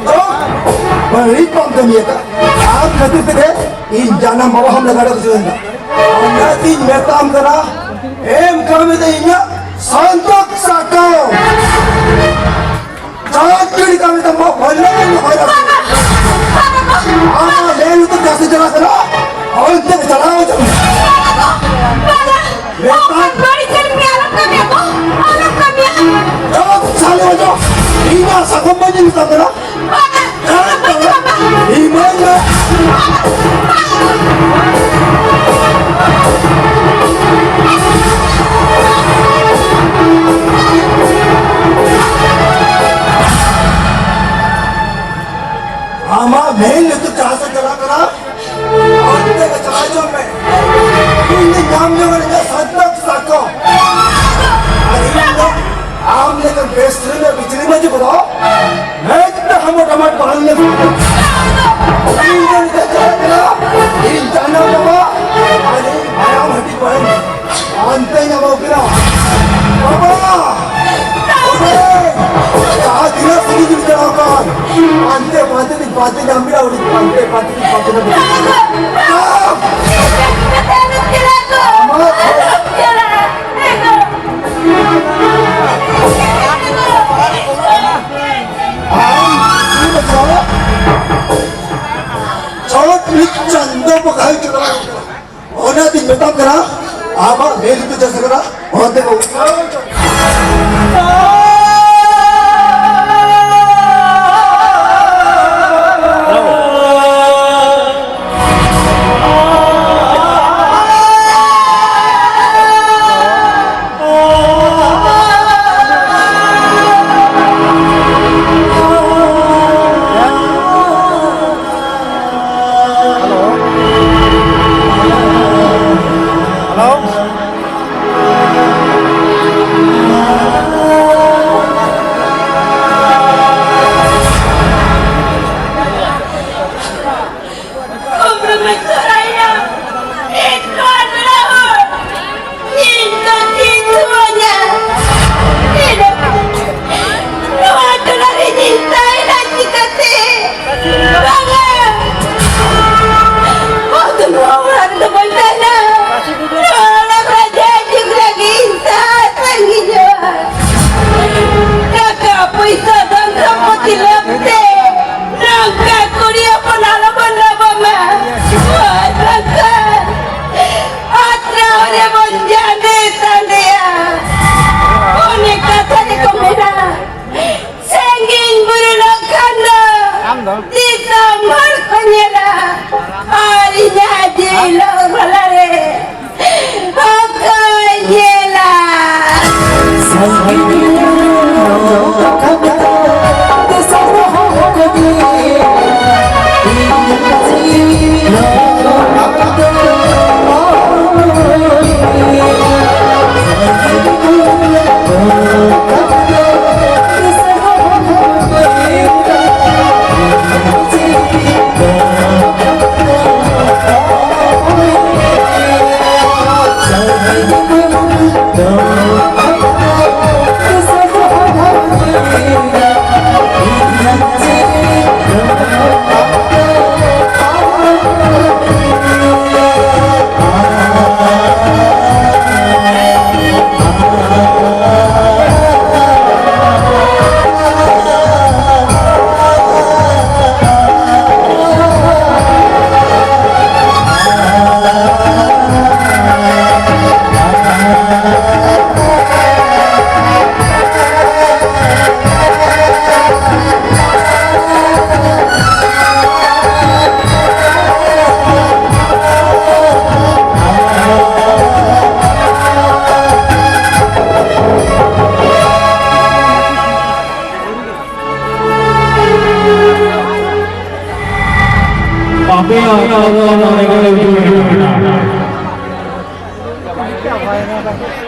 ᱛᱚ, ᱵᱟᱹᱲᱤᱡ ᱵᱟᱢ ᱠᱟᱹᱢᱤ ᱟᱠᱟᱫ᱾ ᱟᱢ ᱠᱷᱟᱹᱛᱤᱨ ᱛᱮᱜᱮ ᱤᱧ ᱡᱟᱱᱟᱢ ᱵᱟᱵᱟ ᱦᱚᱸ ᱞᱟᱜᱟ ᱠᱚ ᱪᱩᱭ ᱫᱟ᱾ ᱚᱱᱟᱛᱤᱧ ᱢᱮᱛᱟᱢ ᱠᱟᱱᱟ, ᱮᱢ ᱠᱟᱹᱢᱤ ᱫᱚ ᱤᱧᱟᱹᱜ ᱥᱟᱱᱛᱚᱠ ᱥᱟᱠᱟᱢ᱾ ᱪᱟᱞᱟᱜ ᱠᱟᱹᱱᱟᱹᱧ ᱠᱟᱹᱢᱤ ᱛᱟᱢ, ᱵᱟᱵᱟ, ᱵᱟᱵᱟ, ᱵᱟᱵᱟ, ᱵᱟᱵᱟ᱾ ᱟᱢᱟᱜ ᱢᱮᱱ ᱩᱛᱟᱹᱨ ᱡᱟᱹᱥᱛᱤ ᱪᱟᱞᱟᱜ ᱠᱟᱱᱟ᱾ ᱚᱱᱛᱮ ᱪᱟᱞᱟᱣ ᱦᱚᱪᱚ ᱢᱮ᱾ ᱵᱟᱵᱟ, ᱵᱟᱵᱟ, ᱢᱮᱛᱟᱢ᱾ ᱵᱟᱹᱲᱤᱡ ᱠᱟᱹᱢᱤ ᱟᱞᱚᱢ ᱠᱟᱹᱢᱤᱭᱟ, ᱵᱟᱵᱟ, ᱟᱞᱚᱢ ᱠᱟᱹᱢᱤᱭᱟ᱾ ᱪᱚᱯ, ᱥᱟᱞᱮ ᱦᱚᱪᱚ᱾ ᱤᱧ ᱢᱟ ᱥᱟᱠᱚᱢ ᱵᱟᱹᱧ ᱢᱮᱛᱟᱢ ᱠᱟᱱᱟ᱾ ᱵᱟᱵᱟ, ᱵᱟᱵᱟ, ᱵᱟᱵᱟ᱾ ᱤᱢᱟᱹᱧ ᱢᱮ᱾ ᱟᱢᱟᱜ ᱢᱮᱱ ᱞᱮᱠᱟ ᱪᱟᱥ ᱮ ᱪᱟᱞᱟᱜ ᱠᱟᱱᱟ᱾ ᱪᱟᱞᱟᱣ ᱦᱚᱪᱚᱜ ᱢᱮ᱾ ᱤᱧ ᱫᱚ ᱧᱟᱢ ᱡᱚᱝ ᱨᱮᱱᱟᱜ ᱥᱟᱱᱛᱟᱲ ᱥᱟᱠᱚ᱾ ᱟᱨ ᱤᱧ ᱫᱚ ᱟᱢ ᱞᱮᱠᱟᱱ ᱵᱮᱥ ᱨᱮᱱᱟᱜ ᱵᱤᱡᱽᱞᱤ ᱢᱟᱹᱡᱷᱤ ᱠᱚᱫᱚ ᱢᱮᱫ ᱛᱮ ᱦᱟᱢᱚᱴ ᱦᱟᱢᱚᱴ ᱵᱟᱝ ᱞᱮ ᱤᱧ ᱫᱚ ᱱᱤᱛᱚᱜ ᱪᱟᱞᱟᱜ ᱠᱟᱱᱟ᱾ ᱤᱧ ᱡᱟᱱᱟᱢ ᱵᱟᱵᱟ ᱟᱨ ᱤᱧ ᱢᱟᱭᱟᱢ ᱦᱟᱹᱴᱤᱧ ᱵᱟᱹᱧ ᱚᱱᱛᱮ ᱧᱟᱢᱚᱜ ᱠᱟᱱᱟ᱾ ᱵᱟᱵᱟ! ᱚᱸᱰᱮ! ᱡᱟᱦᱟᱸ ᱛᱤᱱᱟᱹᱜ ᱥᱟᱺᱜᱤᱧ ᱵᱤᱱ ᱪᱟᱞᱟᱣ ᱠᱟᱱ, ᱯᱟᱱᱛᱮ ᱯᱟᱱᱛᱮ ᱛᱮ ᱯᱟᱱᱛᱮ ᱧᱟᱢ ᱵᱤᱱᱟ, ᱩᱱᱤ ᱯᱟᱱᱛᱮ ᱯᱟᱱᱛᱮ ᱛᱮ ᱯᱟᱱᱛᱮ ᱧᱟᱢ ᱵᱤᱱᱟ᱾ ᱟᱢ! ᱟᱢᱟᱜ ᱟᱢ! ᱪᱷᱚᱴ ᱢᱤᱫ ᱪᱟᱸᱫᱚ ᱵᱚᱸᱜᱟ ᱦᱩᱭ ᱪᱟᱞᱟᱣ ᱠᱟᱱᱟ᱾ ᱚᱱᱟᱛᱤᱧ ᱢᱮᱛᱟᱢ ᱠᱟᱱᱟ, ᱟᱢᱟᱜ ᱢᱮᱫ ᱨᱤᱛᱩ ᱪᱟᱥ ᱠᱟᱱᱟ, ᱚᱱᱟᱛᱮ ᱵᱟᱹᱵᱩ᱾ Hello. Hello. ᱟᱯᱮᱭᱟᱜ ᱠᱟᱛᱷᱟ ᱱᱚᱰᱮ ᱜᱮ ᱢᱩᱪᱟᱹᱫ ᱮᱱᱟ᱾